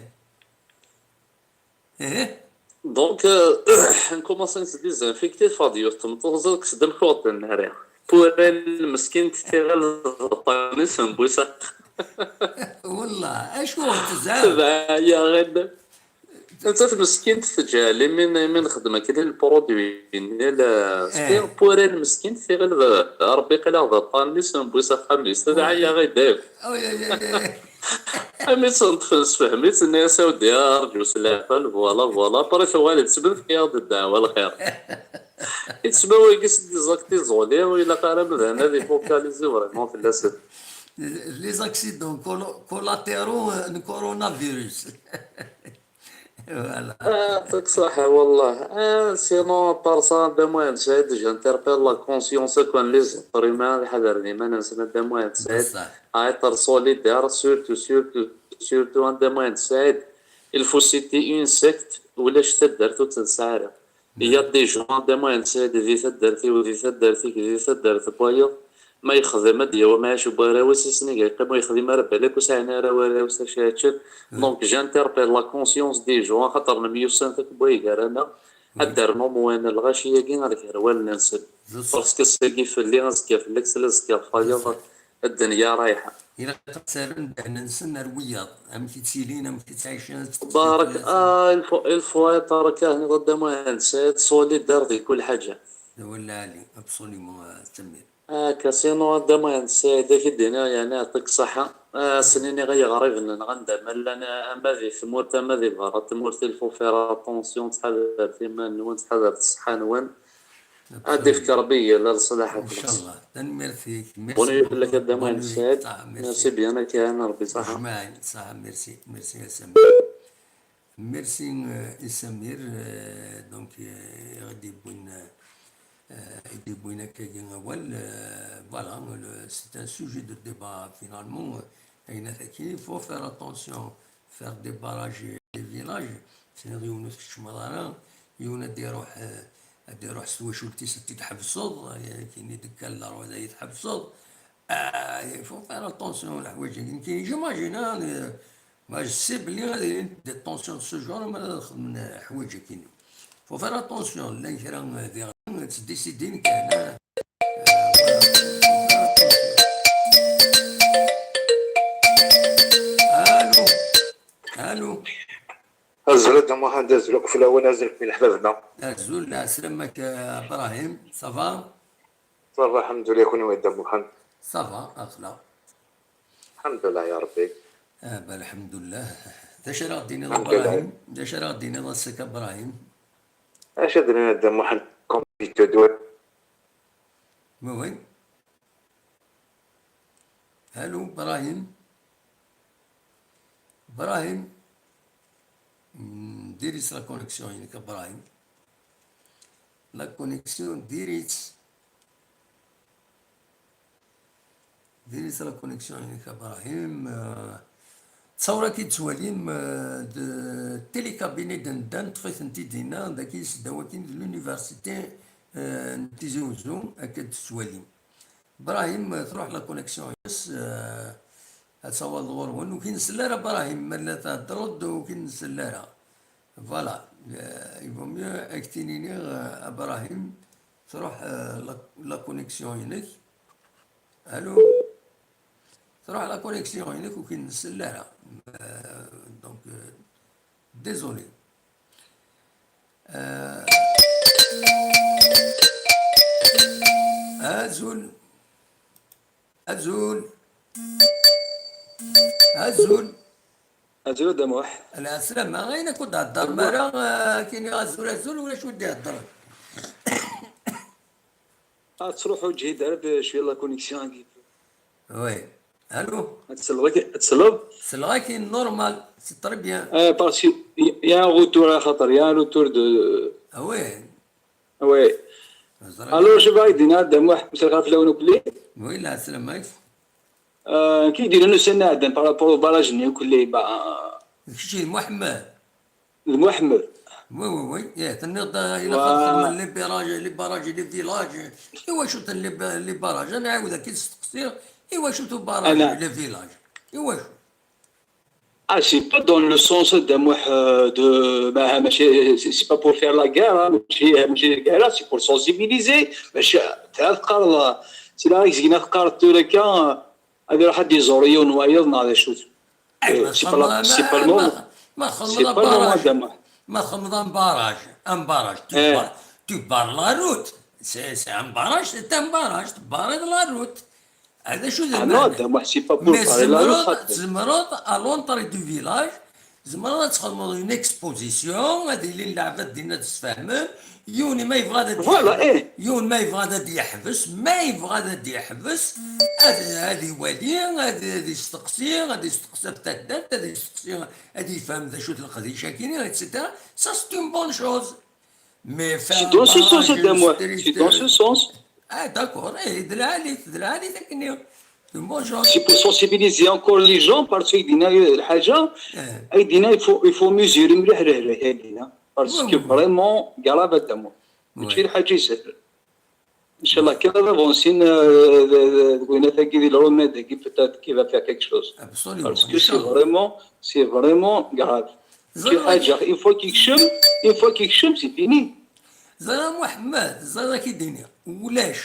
Eh. Donc, euh, nkumaṣi nettdizinfikti, teffeɣ-d yiwet tmeṭṭut, ẓer kkes-d amkuɣ n nnhari. Purel meskint tiɣil d ṭṭanis n bwisax. Wallah, acu tezɛef? Tebɛa-yaɣ-d. Nettat meskint teǧǧa limin, imi nexdem akken i lprodwi-nni, la, eh, purel meskint tiɣil d Ṛebbi qil-aɣ d ṭṭanis n bwisax axxam-is. Tedɛa-yaɣ-d. Ay, ay, ay, ay. Am i tt-neṭṭfen sefhem-itt, nni-as, a weddi, arǧu s leɛqel, voilà, voilà, après tuɣal-d tebda tefka-yaɣ-d ddeɛwa lxir. Yettma wagi s des actes iẓuli, ur ilaq ara amdan ad ifocaliser vraiment fell-asen. Les accidents colo-, collatéraux, euh, n coronavirus. Voilà. Ah, yeɛṭik ṣṣeḥḥa, wallah. Ah, sinon, à part ça, a Dda Muḥend Saɛid, j'interpelle la conscience akk n les êtres humains, ad ḥadren iman-nsen, a Dda Muḥend Saɛid. Bessah. À être solidaire, surtout, surtout, surtout, a Dda Muḥend Saɛid. Il faut citer une secte, ulac taddart ur tt-nesɛi ara. Il y a des gens, a Dda Muḥend Saɛid, di taddart-iw, di taddart-ik, di taddart n wayeḍ, ma yexdem ad d-yawi amɛic n warraw-is, isnig yeqqim ur yexdim ara, balak ur sɛin ara warraw s acu ara ččen. Donc, j'interpelle la conscience des gens, axaṭer nemyussan takewwa gar-aneɣ, ad d-rnun umwan lɣaci-agi ar gar wallen-nsen. Parce que ass-agi fell-i, azekka fell-ak, sla azekka ɣef wayeḍ, ddenya rayeḥa. Ilaq ad ttaren ddehn-nsen ar wiyaḍ, amek i ttilin, amek i ttɛicen, ad tt-, barak, ah, il faut, il faut être, akka, a Dda Muḥend Saɛid, solidaire di kul ḥaǧa. D awal lɛali, absolument, ah, Samir. Akka, sinon, a Dda Muḥend Saɛid, ad k-id-iniɣ, yeɛni, yeɛṭik ṣṣeḥḥa. Ah, ad sen-iniɣ i yiɣriben-nneɣ anda ma llan, ama di tmurt, ama di berra n tmurt, il faut faire attention, ttḥadaret iman-nwen, ttḥadaret ṣṣeḥḥa-nwen. Ad d-ifk Rebbi yal leṣlaḥ. Incallah. Tanemmirt-ik. Merci beaucoup. Bonne nuit fell-ak a Dda Muḥend Saɛid. Merci bien, akka, Rebbi ṣaḥa. Ajmaɛin, ṣaḥa, merci, merci a Samir. Merci, euh, i Samir, euh, donc, euh, i ɣ-d-yewwin, euh, i d-yewwin akkagi awal, euh, voilà, le, c'est un sujet de débat finalement, euh, ayen akkin, il faut faire attention, faire des barrages, des villages, sinon yiwen ur tkeččmeḍ ara, yiwen ad d-iruḥ, euh, ad d-iruḥ s twacult-is ad t-id-tḥebseḍ, euh, akken i d-tekka la loi ad iyi-tḥebseḍ. Ah, il faut faire attention, leḥwayeǧ-agi. Nekk, j'imagine, hein, euh, moi, je sais belli ad ilint des tensions de ce genre, ma ad xedmen, euh, leḥwayeǧ-agi. Faut faire attention, llan kra, euh, diɣen, euh, ttdécidin kan, hein. Allô. Allô. Azul a Dda Muḥend, azul akk fell-awen, azul fell-i leḥbab-nneɣ. Azul, lɛeslama-k, a Brahim, ça va? Ça va, alḥemdulillah, kunwi a Dda Muḥend? Ça va, axla. Alḥemdulillah ya Rebbi. Ah, bah, alḥemdulillah. D acu ara ɣ-d-tiniḍ a Brahim? D acu ara ɣ-d-tiniḍ ass-a a Brahim? Acu ad d-nini a Dda Muḥend, comme d'habitude. Oui, oui. Allô, Brahim? Brahim? Hmm, diri-tt la connexion-inek a Brahim. La connexion, diri-tt. Diri-tt la connexion-inek a Brahim. Euh, ttawra-k-id ttwalim, euh, d télécabinet d-nedda, neṭṭef-itent-id dinna, dagi s ddaw-agi d l'université, euh, n Tizi Uzzu, akka d-tettwalim. Brahim, euh, truḥ la connexion-ines, euh, ad tawaleḍ ɣur-wen. Ur k-nsell ara, Brahim, ma la theddreḍ, ur k-nsell ara. Voilà, euh, il vaut mieux ad k-t-iniɣ, euh, a Brahim, truḥ, euh, la, la connexion-inek. Allô? Truḥ la connexion-inek, ur k-nsell ara. Euh, donc, euh, désolé. Euh, azul. Azul. Azul. Azul a Dda Muḥ. Lɛeslama, ayen akk ur d-heddren ara, euh, kini azul, azul, ulac wi d-iheddren. Ah, tettruḥu ǧhid ara d cwiya la connexion-agi. Oui. Allô? Ad tselled-, ad tselled? Selleɣ-ak normal, c'est très bien. Ah, parce que y-, y a un retour, à خاطر y a un retour de. Ah oui. Oui. Alors, je vais dire, Adam, ouais, c'est grave, là, on oublie. Oui, là, c'est le mec. Euh, qui dit, nous, c'est Adam, par rapport au barrage, nous, que les, bah, Kečč d Mohamed. Mohamed. Oui, oui, oui. Yeah, tenniḍ-d, il a les barrages, les barrages, les villages. Iwacu-ten les, les barrages? أنا عاودك كي تستقصير. Iwacu-ten barrages, les villages? Iwacu? Ah, c'est pas dans le sens de, euh, de, bah, ماشي, c'est c'est pas pour faire la guerre, hein, ماشي, ماشي la guerre, c'est pour sensibiliser. ماشي, تعرف, قال, c'est là, il y a, قال, tous les cas, هذه راح تزور يوم وايض نهار شوت. Eh, C'est pas la, c'est pas le moment. ما C'est خمض pas le moment, barrage. Adam. ما خمض barrage. Un barrage. Tu Eh. barres, tu barres la route. C'est, c'est un barrage, c'est un barrage. Tu barres la route. هذا شو Ah non, Adam, c'est pas pour Mais parler la تزمرض, route. تزمرض à l'entrée du village. تزمرض تخدمض une exposition, هذه اللي اللعبات دينا تسفهمن. يوني ما يبغى هذا Voilà, eh. يون ما يبغى هذا يحبس، ما يبغى هذا يحبس. هذا، هذه والي، هذه، هذه يستقصي، هذه يستقصي في التهدات، هذه يستقصي، هذه يفهم ذا شو القديشة كاينين، et cetera. Ça, c'est une bonne chose. Mais C'est dans ce sens, Adam, ouais. C'est dans ce sens. Ah, d'accord. Eh, de la halte, de la halte, c'est une bonne chose. C'est pour sensibiliser encore les gens, parce que دينا الحاجة, Eh. أي دينا, il faut, il faut mesurer مليح, مليح, مليح, مليح, parce Oui, que oui. Vraiment, قرابة دمو. Oui. ماشي الحاجة يسهل. إن شاء الله, كي غافونسي, euh, le remède, qui peut-être qui va faire quelque chose. Absolument. Parce que c'est vraiment, c'est vraiment grave. كي حاجة, une fois كيكشم, une fois كيكشم, c'est fini. زرا محمد، زرا كي ديني. ولاش,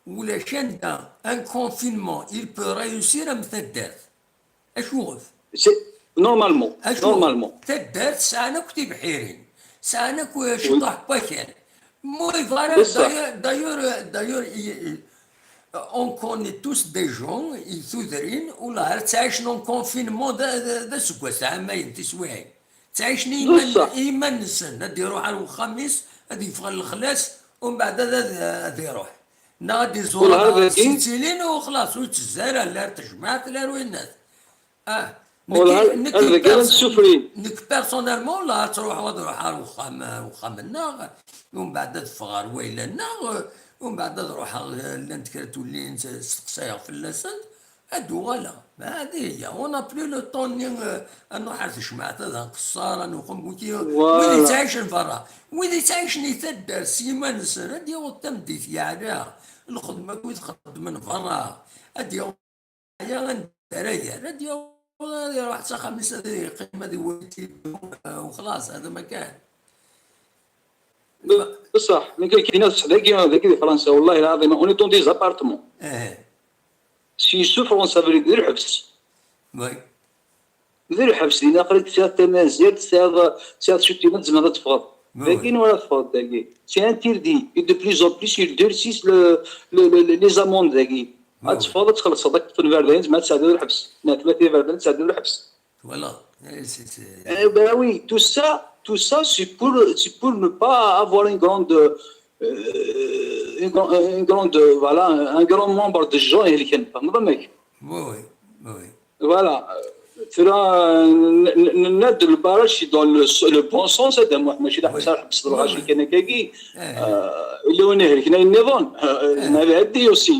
ولاش عندها un confinement, il peut réussir أم تدار. أشوف. C'est normalement, أشوف. Normalement. تدار ساعنا كنت بحيرين. ساعنا كو شطح باكل. مو يفارق بصح. D'ailleurs, d'ailleurs, d'ailleurs, on connaît tous des gens, يثودرين, ولا تعيش en confinement ذا, ذا, ذا سكواس, عامين, تسويعين. تعيش بصح. إيمان نسن, هاد يروح على الخميس, هاد يفغل الخلاص, ومن بعد هاد, هاد يروح. نادي زور والله هذا كاين. سيتيلين وخلاص, ويتزارع, لا تجمعت, لا روينات. اه. والله نكي, هذا كان بيرس-, سوفري. نك personnellement, لا تروح وتروح على وخام, وخام الناغ, ومن بعد تفغر ويلا الناغ, ومن بعد تروح لنت كرتولين تستقصيها في اللسن, ادو غالا. ما هذه هي, on a plus le temps ني, آه، نروح على تجمعت, هذا نقصر, نقوم بوتي. Voilà. وين تعيش برا, وين تعيش ني تدار سيما نسن, هذه هو التمديت, يعني, الخدمة كي تخدم من برا, هذه يا غندرية، راديو، يروح حتى خميس، هذه قيمة، هذه وليتي، آه، وخلاص، هذا ما كان. بصح, ملي كاين ناس داكي, داكي في فرنسا, والله العظيم, on est dans des appartements. اه. C'est une souffrance, ça veut dire, دير الحبس. وي. دير الحبس, لأن آخر تسعة تمازير, تسعة, تسعة شتيمة, تزمر تفغض. وي. داكي ولا تفغض, داكي. C'est interdit. Et de plus en plus, ils durcissent le, le, le, les amendes, داكي. وي. تفغض, تخلص هذاك في الفردين, تسعة ديال الحبس. نا ثلاثة فردين, تسعة ديال الحبس. Voilà. إيه، c'est, c'est... Eh ben oui, tout ça, tout ça, c'est pour, c'est pour ne pas avoir une grande, euh, une, gran- une grande, voilà, un grand nombre de gens يهلكن, فهمت؟ وي, وي, وي. Voilà. ترى, ن- ن- ناد البارج, c'est dans le, le bon sens, هذا مو-, ماشي لا حبس, حبس الغاشي كان كاكي. إيه. اللي هو نهلكنا النظام, هذا هدي aussi.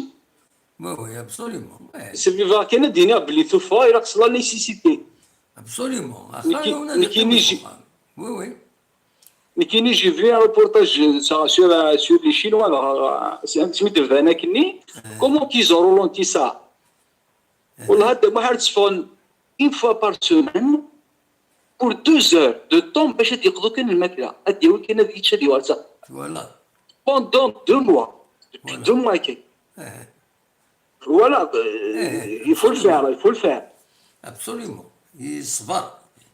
وي, وي, absolument. وي. C'est vrai, كاين دينا بلي توفى, il y a la nécessité. Absolument. نكي- أخاي، ونا نكي ديك نيجي. الفقرة. وي, وي. Mais qui j'ai vu un reportage sur, sur les Chinois, alors, c'est un petit peu de vingt كني, comment qu'ils ont ralenti ça. والله هذا ما عرفت فون, une fois par semaine, pour deux heures de temps, باش يقضوا كان الماكلة. هاد يوم كان هاد يتشري واتساب. Voilà. Pendant deux mois. Depuis Voilà. Deux mois كاين. إيه. Voilà, euh, il faut le faire, il faut le faire. Absolument. يصبر.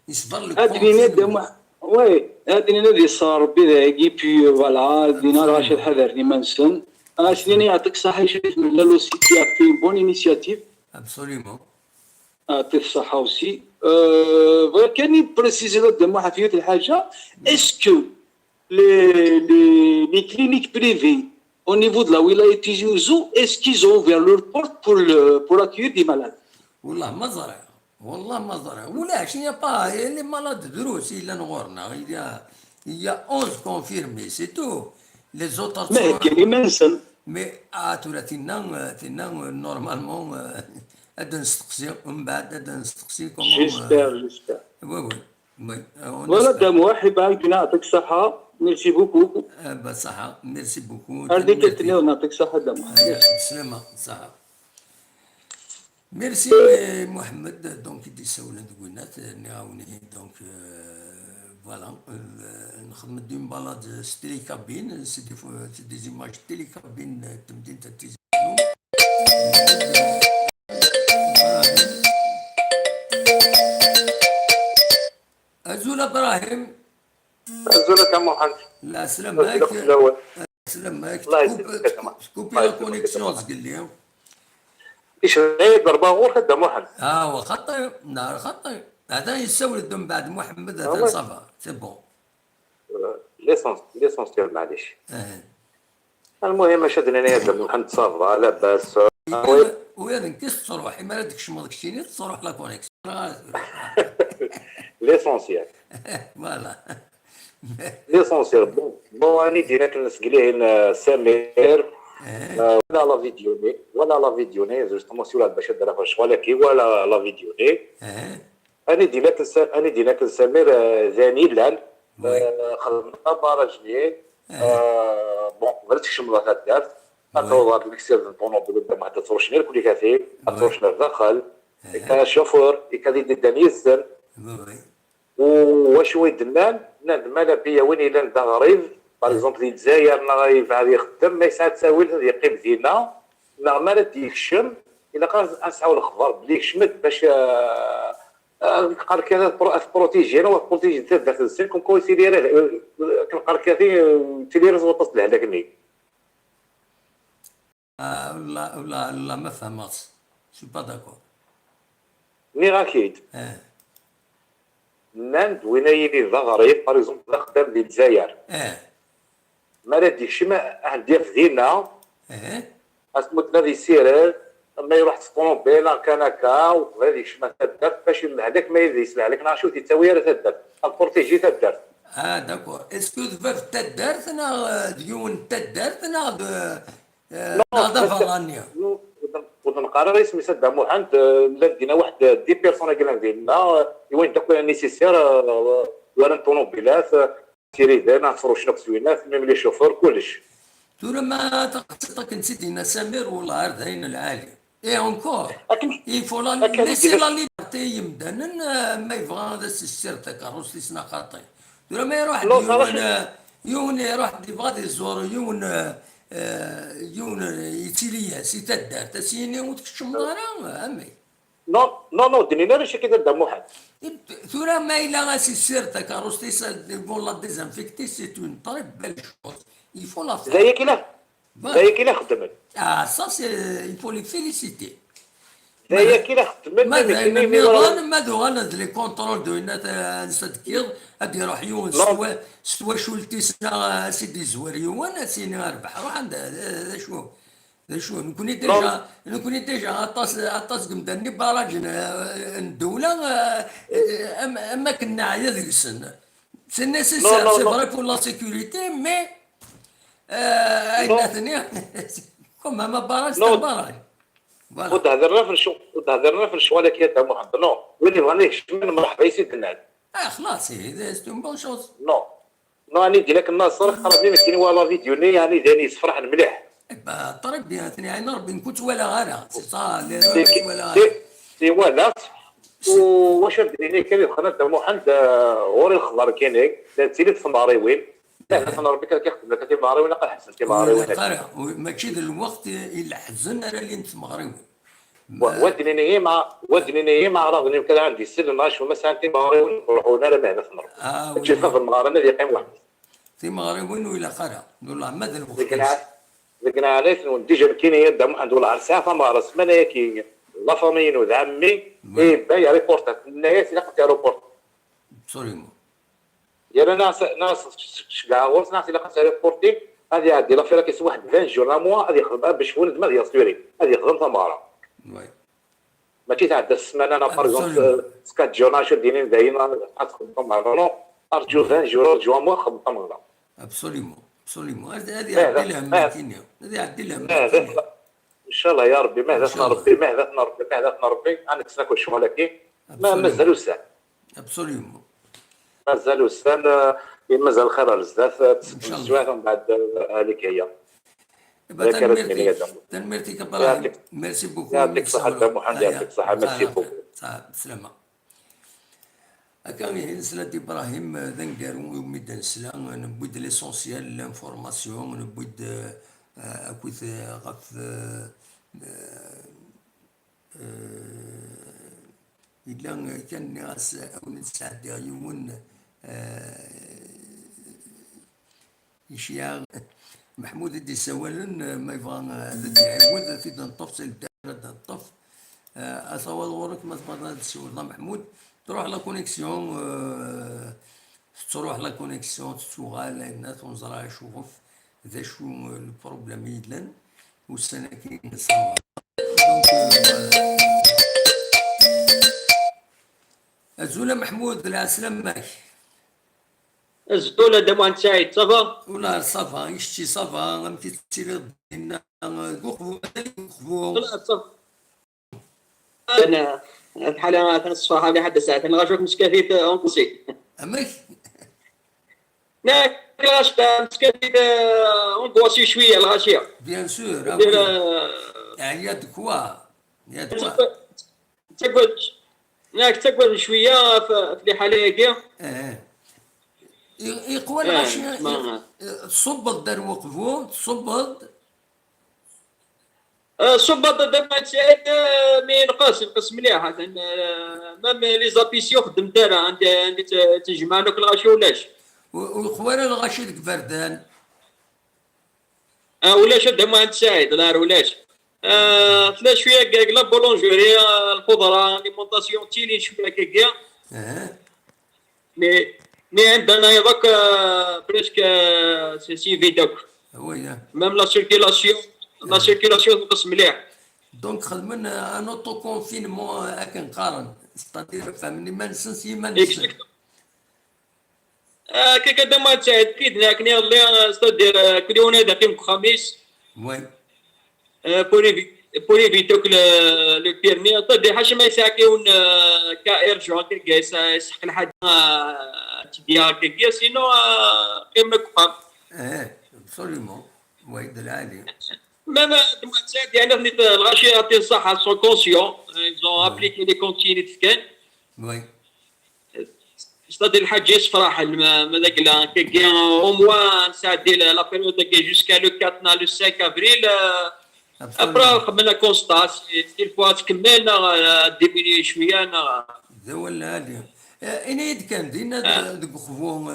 يصبر le هاد لينا confinement. دم, ouais, هاد لينا دي صار ربي ذاكي, puis, euh, voilà, دينا Absolument. راه شي حذر لي ما نسن. آه, سنين يعطيك الصحة, شفت من لا لوسيتي في une bonne initiative. Absolument. يعطيك الصحة aussi. Euh, voilà, كان بريسيزي لو دم واحد في الحاجة. Est-ce que les, les, les cliniques privées au niveau de la wilaya Tizi Ouzou, est-ce qu'ils ont ouvert leurs portes pour le, pour accueillir des malades? والله ما زرع. Wallah ma ẓriɣ. Ulac, il y a pas, les malades drus i yellan ɣur-neɣ. Il y a, il y a onze confirmés, c'est tout. Les autres Ma heggin iman-nsen. Mais, ah, tura tinna, tinna, normalement, euh, ad nesteqsi, mbeɛd ad nesteqsi comment, euh, J'espère, j'espère. Oui, oui, oui, euh, on Voilà, espère. Dda Muḥ, iban kan, yɛṭik ṣṣeḥḥa. Merci beaucoup. Ah, bah, ça, merci beaucoup. Ar d-ikkelt-nniḍen, yɛṭik ṣṣeḥḥa, Dda Muḥ. Ah, بسلامة، صحة. Merci, euh, Mohamed. Donc, i d-isawlen deg winat, euh, nniɣ-awen ihi, donc, euh, voilà, euh, nxeddem-d une balade s télécabine, c'est des, c'est des images télécabine, euh, temdint n Tizi Wezzu. Azul a Brahim. Azul a Dda Muḥend. Lɛeslama-k. Azul fell-awen. Lɛeslama-k. Allah Tkupi, yesselmek a Dda Muḥend. tkupi la connexion zgelli. Icebḥ-iyi-d Rebbi ɣur-k a Dda Muḥend. Ah, wa xaṭi, neɣ xaṭi. Atan yessawel-d mbeɛd Muḥemmed, atan ouais. Ça va, c'est bon. L'essence, l'essentiel, maɛlic. Eh. Almuhim, acu ad d-nini a Dda Muḥend, ça va, labas. Ula d nekk tettruḥ, imi ara d-tkecmeḍ keččini, tettruḥ la connexion. L'essentiel. Voilà. L'essentiel. Bon, bon, ani d-ini akken seg lihin, euh, Samir, Eh. euh, wala la vidéo-nni, wala la vidéo-nni, justement, si wala bac ad d-rafeɣ lecɣal-agi, wala la vidéo-nni. Eh. Ani d-ini akken Sa-, ani d-ini akken Samir, euh, d ani llan, Oui. euh, xedmen abaraj-nni, euh, bon, qbel ad tkecmeḍ ɣer taddart, ad Oui. tawḍeḍ ɣer lmiksir n ṭunubil, d ma ad trucen irkul ikatin, ad Oui. trucen ar daxel, ikka chauffeur, ikka d ididdan yes-sen. Oui, oui. U wacu i d-nnan? Nnan-d ma la piya win yellan d aɣrib, par exemple di Lezzayer neɣ yebɛed ixeddem, ma yesɛa ttawil ad yeqqim dinna, neɣ ma ara d-yekcem, ilaq ad, ad nesɛu lexbar belli yekcem-d bac, euh, euh, qqar kan ad pro-, ad protéger, ad protéger taddart-nsen, comme quoi ur tili ara, euh, qqar kan, euh, ur tili ara s waṭas n lehlak-nni. Ah, la, la, la, ma fehmeɣ. Je suis pas d'accord. Nniɣ-ak-id. Eh. Nnan-d win ay yilin d aɣrib, par exemple, d axeddam di Lezzayer. Eh. Mi ara d-yekcem, ad d-yaf dinna, Eh. asmuten ad yessired, ma iruḥ s ṭunubil, neɣ kan akka, uqbel ad yekcem ar taddart, bac lehlak, ma yella yeslehlak, neɣ acu, ur t-yettawi ara taddart. Ad protéger taddart. Ah, d'accord. Est-ce que d bab n taddart, neɣ, euh, d yiwen n taddart, neɣ d, euh, Non, neɣ d parce que aberrani? Ur d-neqqar ara isem-is a Dda Muḥend, euh, llan dinna waḥed, euh, dix personnes i yellan dinna, euh, i wayen akk necessaire, euh, walan ṭunubilat, euh, tiriden, ad ferrucen akk s winat, même les chauffeurs, kullec. Tura ma taqsiṭ akken tt-id-yenna Samir, wellah ar d ayen lɛali. Et encore, Akken, il faut la, akken i laisser d-yenna la liberté i yimdanen, euh, ma yebɣa ad as-yessired takeṛṛust-is neɣ xaṭi. Tura ma iruḥ-d Non, ça va, yiwen, euh, yiwen iruḥ-d yebɣa ad iẓur yiwen, euh, euh, yiwen, euh, yettili-as i taddart, ad s-yini ur tkeččmeḍ ara, amek? Non, non, non, ur d-nnin ara acu akka a Dda Muḥend. Tura ma yella as-yessired takeṛṛust-is, ad, bon, la désinfecter, c'est une très belle chose. Il faut la D faire. aya i la, d Voilà. aya i la xeddmen. Ah, ça, c'est, il faut les féliciter. D aya i la xeddmen, Ma d mais ayen mais, mais voilà. nniḍen, ma d uɣalen d les contrôles de winna, ansa d-kkiḍ, ad d-iruḥ yiwen s Non. twa-, s twacult-is, neɣ, euh, ad s-id-izwer yiwen, ad s-yini rbeḥ, ruḥ anda, d, d acu, d acu, nekni déjà, nekni déjà aṭas, aṭas n yimdanen n ibarrajen, euh, n ddewla, euh, euh, am, am akken neɛya deg-sen. C'est nécessaire, Non, non, c'est non. Vrai pour la sécurité, mais, euh, Non. ayen tenniḍ, comme un barrage, c'est Non. Un barrage. Voilà. Ur d-hdiren ara ɣef lecɣ-, ur d-hdiren ara ɣef lecɣal-agi a Dda Muḥend, non. Win yebɣan ad yekcem, mreḥba i s-id-nnan. Ah, xlaṣ, ihi, c'est une bonne chose. Non. Non, ani d-ilak Naṣer, qrib mi nekkini wala la vidéo-nni, yani d ayen yessefraḥen mliḥ. Eh ben, très bien, tni ɛin Rebbi, nekk ur tt-walaɣ ara. C'est ça, les C'est, ur tt-walaɣ ara. c'est, c'est wala. U wacu ad d-nini kan, yebɣan a Dda Muḥend, euh, ɣur-i lexbar kini, la ttili d tmeɣriwin. La, la, Rebbi kan, kan, kan timeɣriwin, aqal ḥebsent timeɣriwin. Ur ilaq ara, ur, mačči d lweqt i leḥzen ara lint tmeɣriwin. Wa, wa d-nini ma, wa d-nini ma aɣraḍ-nni kan ɛandi sellen, acu ma sɛan timeɣriwin, ur ruḥun ara mehna tmeɣriwin. Ah, Mačči oui. Xaḍ lmeɣrana ad yeqqim weḥd-s. Timeɣriwin ur ilaq ara, d ullah, ma d lweqt. Deg leɛnayt-nwen, déjà nekkini a Dda Muḥend, wellah ar sɛiɣ tameɣra ssmana-yagi, la famille-inu d ɛemmi, Oui. iban yerriporta, tenna-yas ilaq ad t-yerriporta. Absolument. Yerna neɣ, neɣ cegɛeɣ ɣur-s, neɣ ilaq ad t-yerriporti, ad iɛeddi l'affaire-agi s waḥed vingt jours, un mois, ad yexdem, ad bac weled ma ad yassurer, ad yexdem tameɣra. Oui. Mačči tɛedda ssmana, neɣ par exemple, quatre jours, acu d-inin dayen ad txedmeḍ amɣar. Non, non, arǧu vingt jours, arǧu un mois, xedmeḍ amɣar. Absolument, absolument. Ad ad iɛeddi lhemm akkenni. Ad iɛeddi lhemm akkenni. Ncallah ya Rebbi, ma hdat n Rebbi, ma hdat n Rebbi, ma hdat n Rebbi, ad nekksen akk lecɣal-agi. Ma mazal ussan. Absolument. Mazal ussan, eh, mazal lxir ar zdat, eh, tesɛa teswiɛt, umbeɛd, eh, alik aya. Tanemmirt-ik, tanemmirt-ik a Brahim. Merci beaucoup. Yeɛṭik ṣṣeḥḥa a Dda Muḥend, yeɛṭik ṣṣeḥḥa, merci beaucoup. Ṣṣeḥḥa, bselama. Akka ihi nesla-d Ibrahim, eh, d aneggaru umi d-nesla, eh, newwi-d l'essentiel, l'information, newwi-d, eh, eh, akkit, eh, ɣef, eh, eh, eh, yella kan nniɣ-as awen ad sɛeddiɣ yiwen, eh, iceyyeɛ Meḥmud i d-yessawalen, eh, ma yebɣa, eh, ad d-iɛiwed, ad t-id-neṭṭef, si ldair ad d-neṭṭef. Eh, ad taweḍ ɣur-k, ma tebɣiḍ ad d-tessiwleḍ a Meḥmud, truḥ la connexion, eh, tettruḥ la connexion, tettuɣal, ayen ur neẓri acuɣef, d acu, eh, le problème i yellan, ussan-agi nesɛa. Donc, eh, azul a Meḥmud, lɛeslama-k. Azul a Dda Muḥend Saɛid, ça va? Ula ça va, i kečči ça va, amek i tettiliḍ dinna deg uqbu-, deg uqbu? Ula ça va. Ana, bḥala atan ṣṣfaḥa mliḥ, a Dda Saɛid, lɣaci akk meskafit, euh, angoissé. Amek? Nekk lɣaci meskafit, euh, angoissé cwiya, lɣaci. Bien sûr, ah oui. Yeɛya de quoi? Yeɛya de quoi? Ttagad, nekk ttagaden cwiya f, f liḥala-agi. Eh. I-, iqwa lɣaci, eh, tṣubbeḍ-d ar uqbu, tṣubbeḍ. Eh, ṣubbeḍ-d a Dda Muḥend Saɛid, eh, mi yenqes, yenqes mliḥ, atan, eh, même les A P C ur xeddment ara, anda, anda tt-, ttnejmaɛen akk lɣaci ulac. U-, ur iqwa ara lɣaci deg iberdan. Ah, ulac a Dda Muḥend Saɛid, la ulac. Ah, tella cwiya deg la boulangerie, ah, lxeḍra, alimentation, ttilin cwiya akkagi. Mais, mais عندنا يضك، آه، presque، آه، c'est, c'est vide akk. Oui, hein. Même la circulation, la circulation تنقص مليح. Donc خدمنا un autoconfinement، آه، akken qqaren. C'est-à-dire فهمني، ما نسنس يما نسن. Exactement. آه، كي كدما تساعد كيد لكن يلا، آه، c'est-à-dire، آه، كل يوم هذا قيم خميس. Oui. آه، pour éviter، pour éviter que le, le pire، mais c'est-à-dire حاجة ما يساعد كيون، آه، كا urgent كي يسحق الحاجة، آه، تديها كي، sinon، آه، قيم كفار. ايه، absolument. Oui، de العالي. ما، ما، كما تساعد، يعني، نيت الغاشي يعطي الصحة، sont conscients، ils ont appliqué les consignes de كان. Oui. C'est-à-dire الحاج يصفراح، ما، ما ذاك لا، كي، كي، au moins نساعد la période كي jusqu'à le quatre نا le cinq avril، آه، Absolument. Après خممنا constat، si, si الفوا تكمل، نا، آه، diminuer شوية، نا. ذا ولا هادي. آه، إني كان دينا د-، آه. Deg uxbu،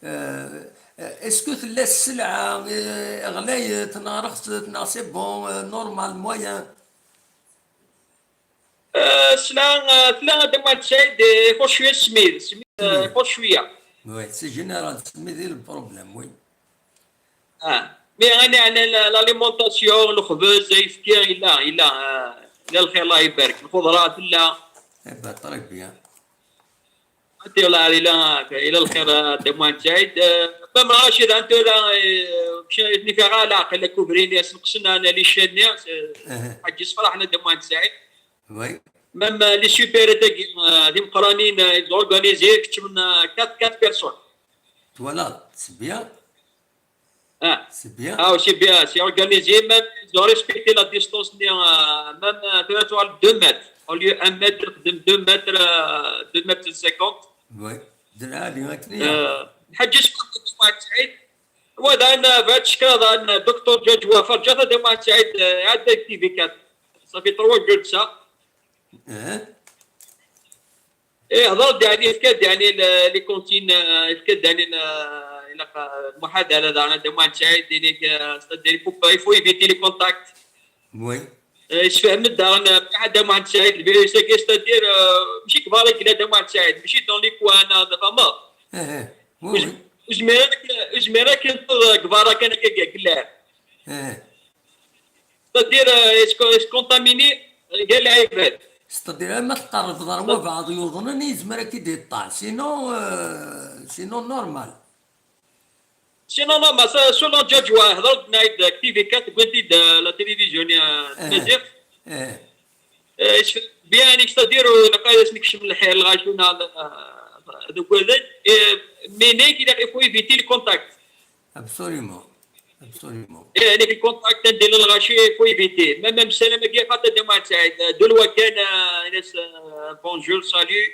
آه، آه، est-ce que تلا السلعة، آه، غليت، نا رخصت، نا c'est bon، آه، normal، moyen؟ آه، سلا، آه، سلا هذا ما تساعد، آه، يخش شوية السميد، السميد، آه، يخش شوية. Oui, c'est général، السميد هي le problème، oui. آه. Mais غني على ال-، l'alimentation، الخبز، يفكي، إلا، إلا، آه، إلا الخير، الله يبارك. الخضرات، إلا. Eh ben, très bien. أنت والله إلا، إلا الخير، آه، دموان سعيد. آه، مام راشد، أنت ولا، آه، مشى يتني فيها غا العقل، كوبريني، أسنقصنا أنا لي شاني، آه، حاج يصفر، احنا دموان سعيد. Oui. Même، آه، les super تاكي، آه، دي مقرانين، آه، ils ont organisé، كتشمنا quatre، quatre personnes. Voilà, c'est bien. آه. C'est bien. آه، c'est bien، c'est organisé، même ils ont respecté la distance، آه، même، آه، deux mètres، au lieu un mètre، deux mètres، آه، deux mètres cinquante. Oui. درعالي هاك ليا. آه، الحاج اسمه محمد سعيد. وهذا عندنا بعد شكرا، هذا عندنا دكتور جوج وفاء، جات هذا محمد سعيد، آه، عاد activité كانت. صافي trois jours de ça. إيه. إيه، هضر يعني، فكاد يعني ل-، les consignes، آه، فكاد يعني ل-، إلى ق-، المحاضرة هذا عندنا محمد سعيد، يعني ك-، c'est-à-dire il faut éviter les contacts. Oui. آه، يسفهم الدار، أنا حتى محمد سعيد الفيروس كي c'est-à-dire، آه، ماشي كبار كي هذا محمد سعيد، ماشي dans les coins، أنا فهمت. إيه، إيه. Oui, oui. وزميرك، وزميرك كبار كان كي، كي، كي، لا. إيه. C'est-à-dire، آه، يسكو-، يسكونتاميني، آه، كاع العباد. C'est-à-dire, ma tqerrbeḍ ɣer wabeɛḍ yuḍnen, yezmer ad k-id-iṭṭeɛ. Sinon, euh, sinon normal. Sinon, non, ma ça, selon Jajwa, هضرت-nni-d T V quatre, wwin-t-id la télévision, euh, Eh, tmaziɣt. Eh, Euh, c'est-à-dire, euh, laqay ad as-nekcem lḥir lɣaci neɣ, euh, deg wadeg. Euh, mais nekk, il faut éviter le contact. Absolument. Absolument. Eh, nekk le contact anda yella lɣaci, il faut éviter. Même, même السلام عليكم, قالت ديما سعيد. دول وكان, euh, ناس, euh, bonjour, salut.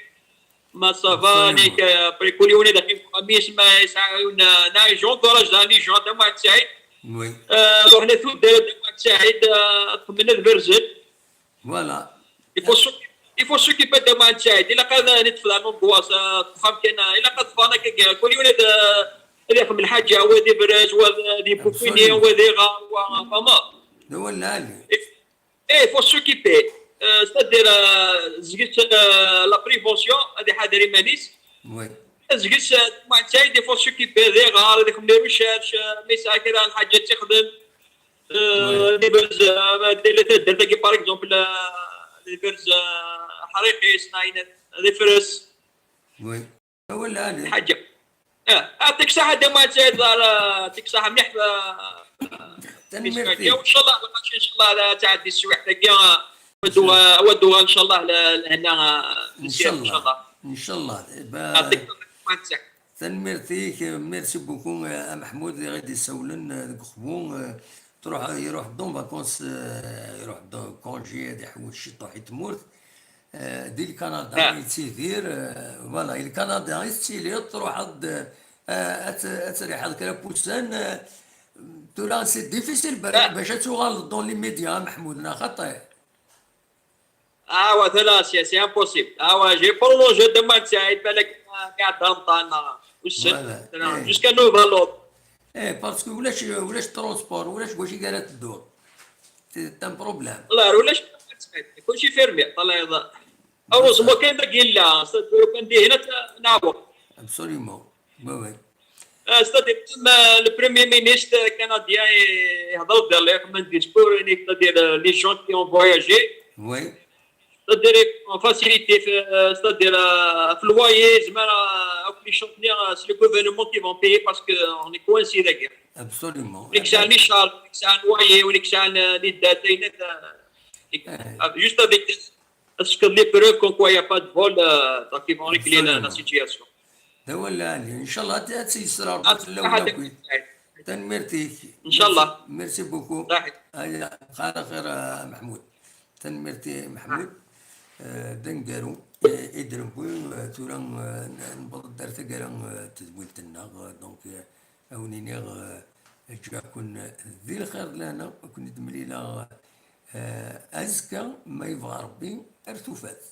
ما ça va, Absolument. nekk, euh, après كل يوم ندخل خميس ما يسعى, ناي جون دوراج داني جون ديما سعيد. Oui. Euh, رحنا ثود ديما سعيد, euh, تخمنا البرزل. Voilà. Il faut s'occuper, il faut s'occuper de Mohamed Saïd. Il a pas de نتفضل من قواس, euh, تفهم كان, il a pas de فانا كي, كل يوم هذا, هذا يخدم الحاجة, هو ذي براج, هو ذي بوكيني, Absolument. هو ذي غا, هو فما. هذا هو العالي. Eh, il faut s'occuper. Euh, c'est-à-dire, euh, زقت, euh, la prévention, هذه حاضر مانيس. Oui. زقت, euh, Mohamed Saïd, il faut s'occuper, ذي غار, ذي يخدم les recherches, euh, ما يسعى كذا الحاجة تخدم. Euh, Oui. les bers, euh, les, les, les, par exemple, euh, les bers, euh, حريقي, سناين, les فرس. Oui. هذا هو العالي. حاجة. آه، يعطيك الصحة ديما سعيد, آه، يعطيك الصحة مليح, آه، تنميرتي. وإن شاء الله, إن شاء الله لا تعدي السويح تاكيا, آه, ودوها, ودوها إن شاء الله ل-، لهنا, آه, إن مزيان شاء إن شاء الله. الله. إن شاء الله. با-، يعطيك الصحة. تنميرتي, merci beaucoup, آه, محمود اللي غادي يسولن, آه, ديك خبو, آه, تروح, يروح دون فاكونس, آه, يروح دون كونجي, هادي حوت شي طوح يتمورت. آه, دي الكندا آه. يتسيفير, آه, voilà, الكندا يتسيلير, تروح عند, آه, أت-، أتريح هذاك لابوسان, آه, ترى c'est difficile با-، آه. باش توغال دون لي ميديا, محمود, نا خطير. آه, وثلاثة, c'est, c'est impossible. آه, j'ai prolongé ديما سعيد, بالك, آه, قاعد هام طانا. Voilà. إيه. Jusqu'à nouvel ordre. إيه, parce que ولاش, ولاش ترونسبور, ولاش واش قالت الدور. C'est un problème. والله ولاش, كلشي فيرمي, الله يرضى. Heureusement كاين داك يلا, c'est-à-dire كان دي هنا ت-، نعاود. Absolument. Oui, oui. آه, c'est-à-dire, même, آه, le premier ministre canadien يهضر ديال لي من ديسكور, يعني, c'est-à-dire, آه, les gens qui ont voyagé, Oui. c'est-à-dire, on facilité في, آه, c'est-à-dire, آه, في le loyer, زعما, آه, les gens, آه, c'est le gouvernement qui vont payer parce que, آه, on est coincé داك. Absolument. ديك الساعة les charges, ديك الساعة le loyer, وديك الساعة les dettes, آه, juste avec, parce que les preuves comme quoi il y a pas de vol, euh, donc ils vont régler la, la Absolument. situation. هذا هو اللي عندي. إن شاء الله ت-، تيسر ربي في الأول هذاك أكوي. تنميرتيك. إن شاء الله. Merci beaucoup. صحيح. هيا، بقى على خير, آه, محمود. تنميرتي محمود. آه, دنقارو, آه, إدرم بوي, آه, تورا, آه, ن-، نبض دار ثقرا, آه, تدويلت النغ, آه, donc, آه, أونينيغ, آه, جاكن ذي الخير لنا, كنت مليلة, آه, أزكى ما يبغى ربي أرتوفات.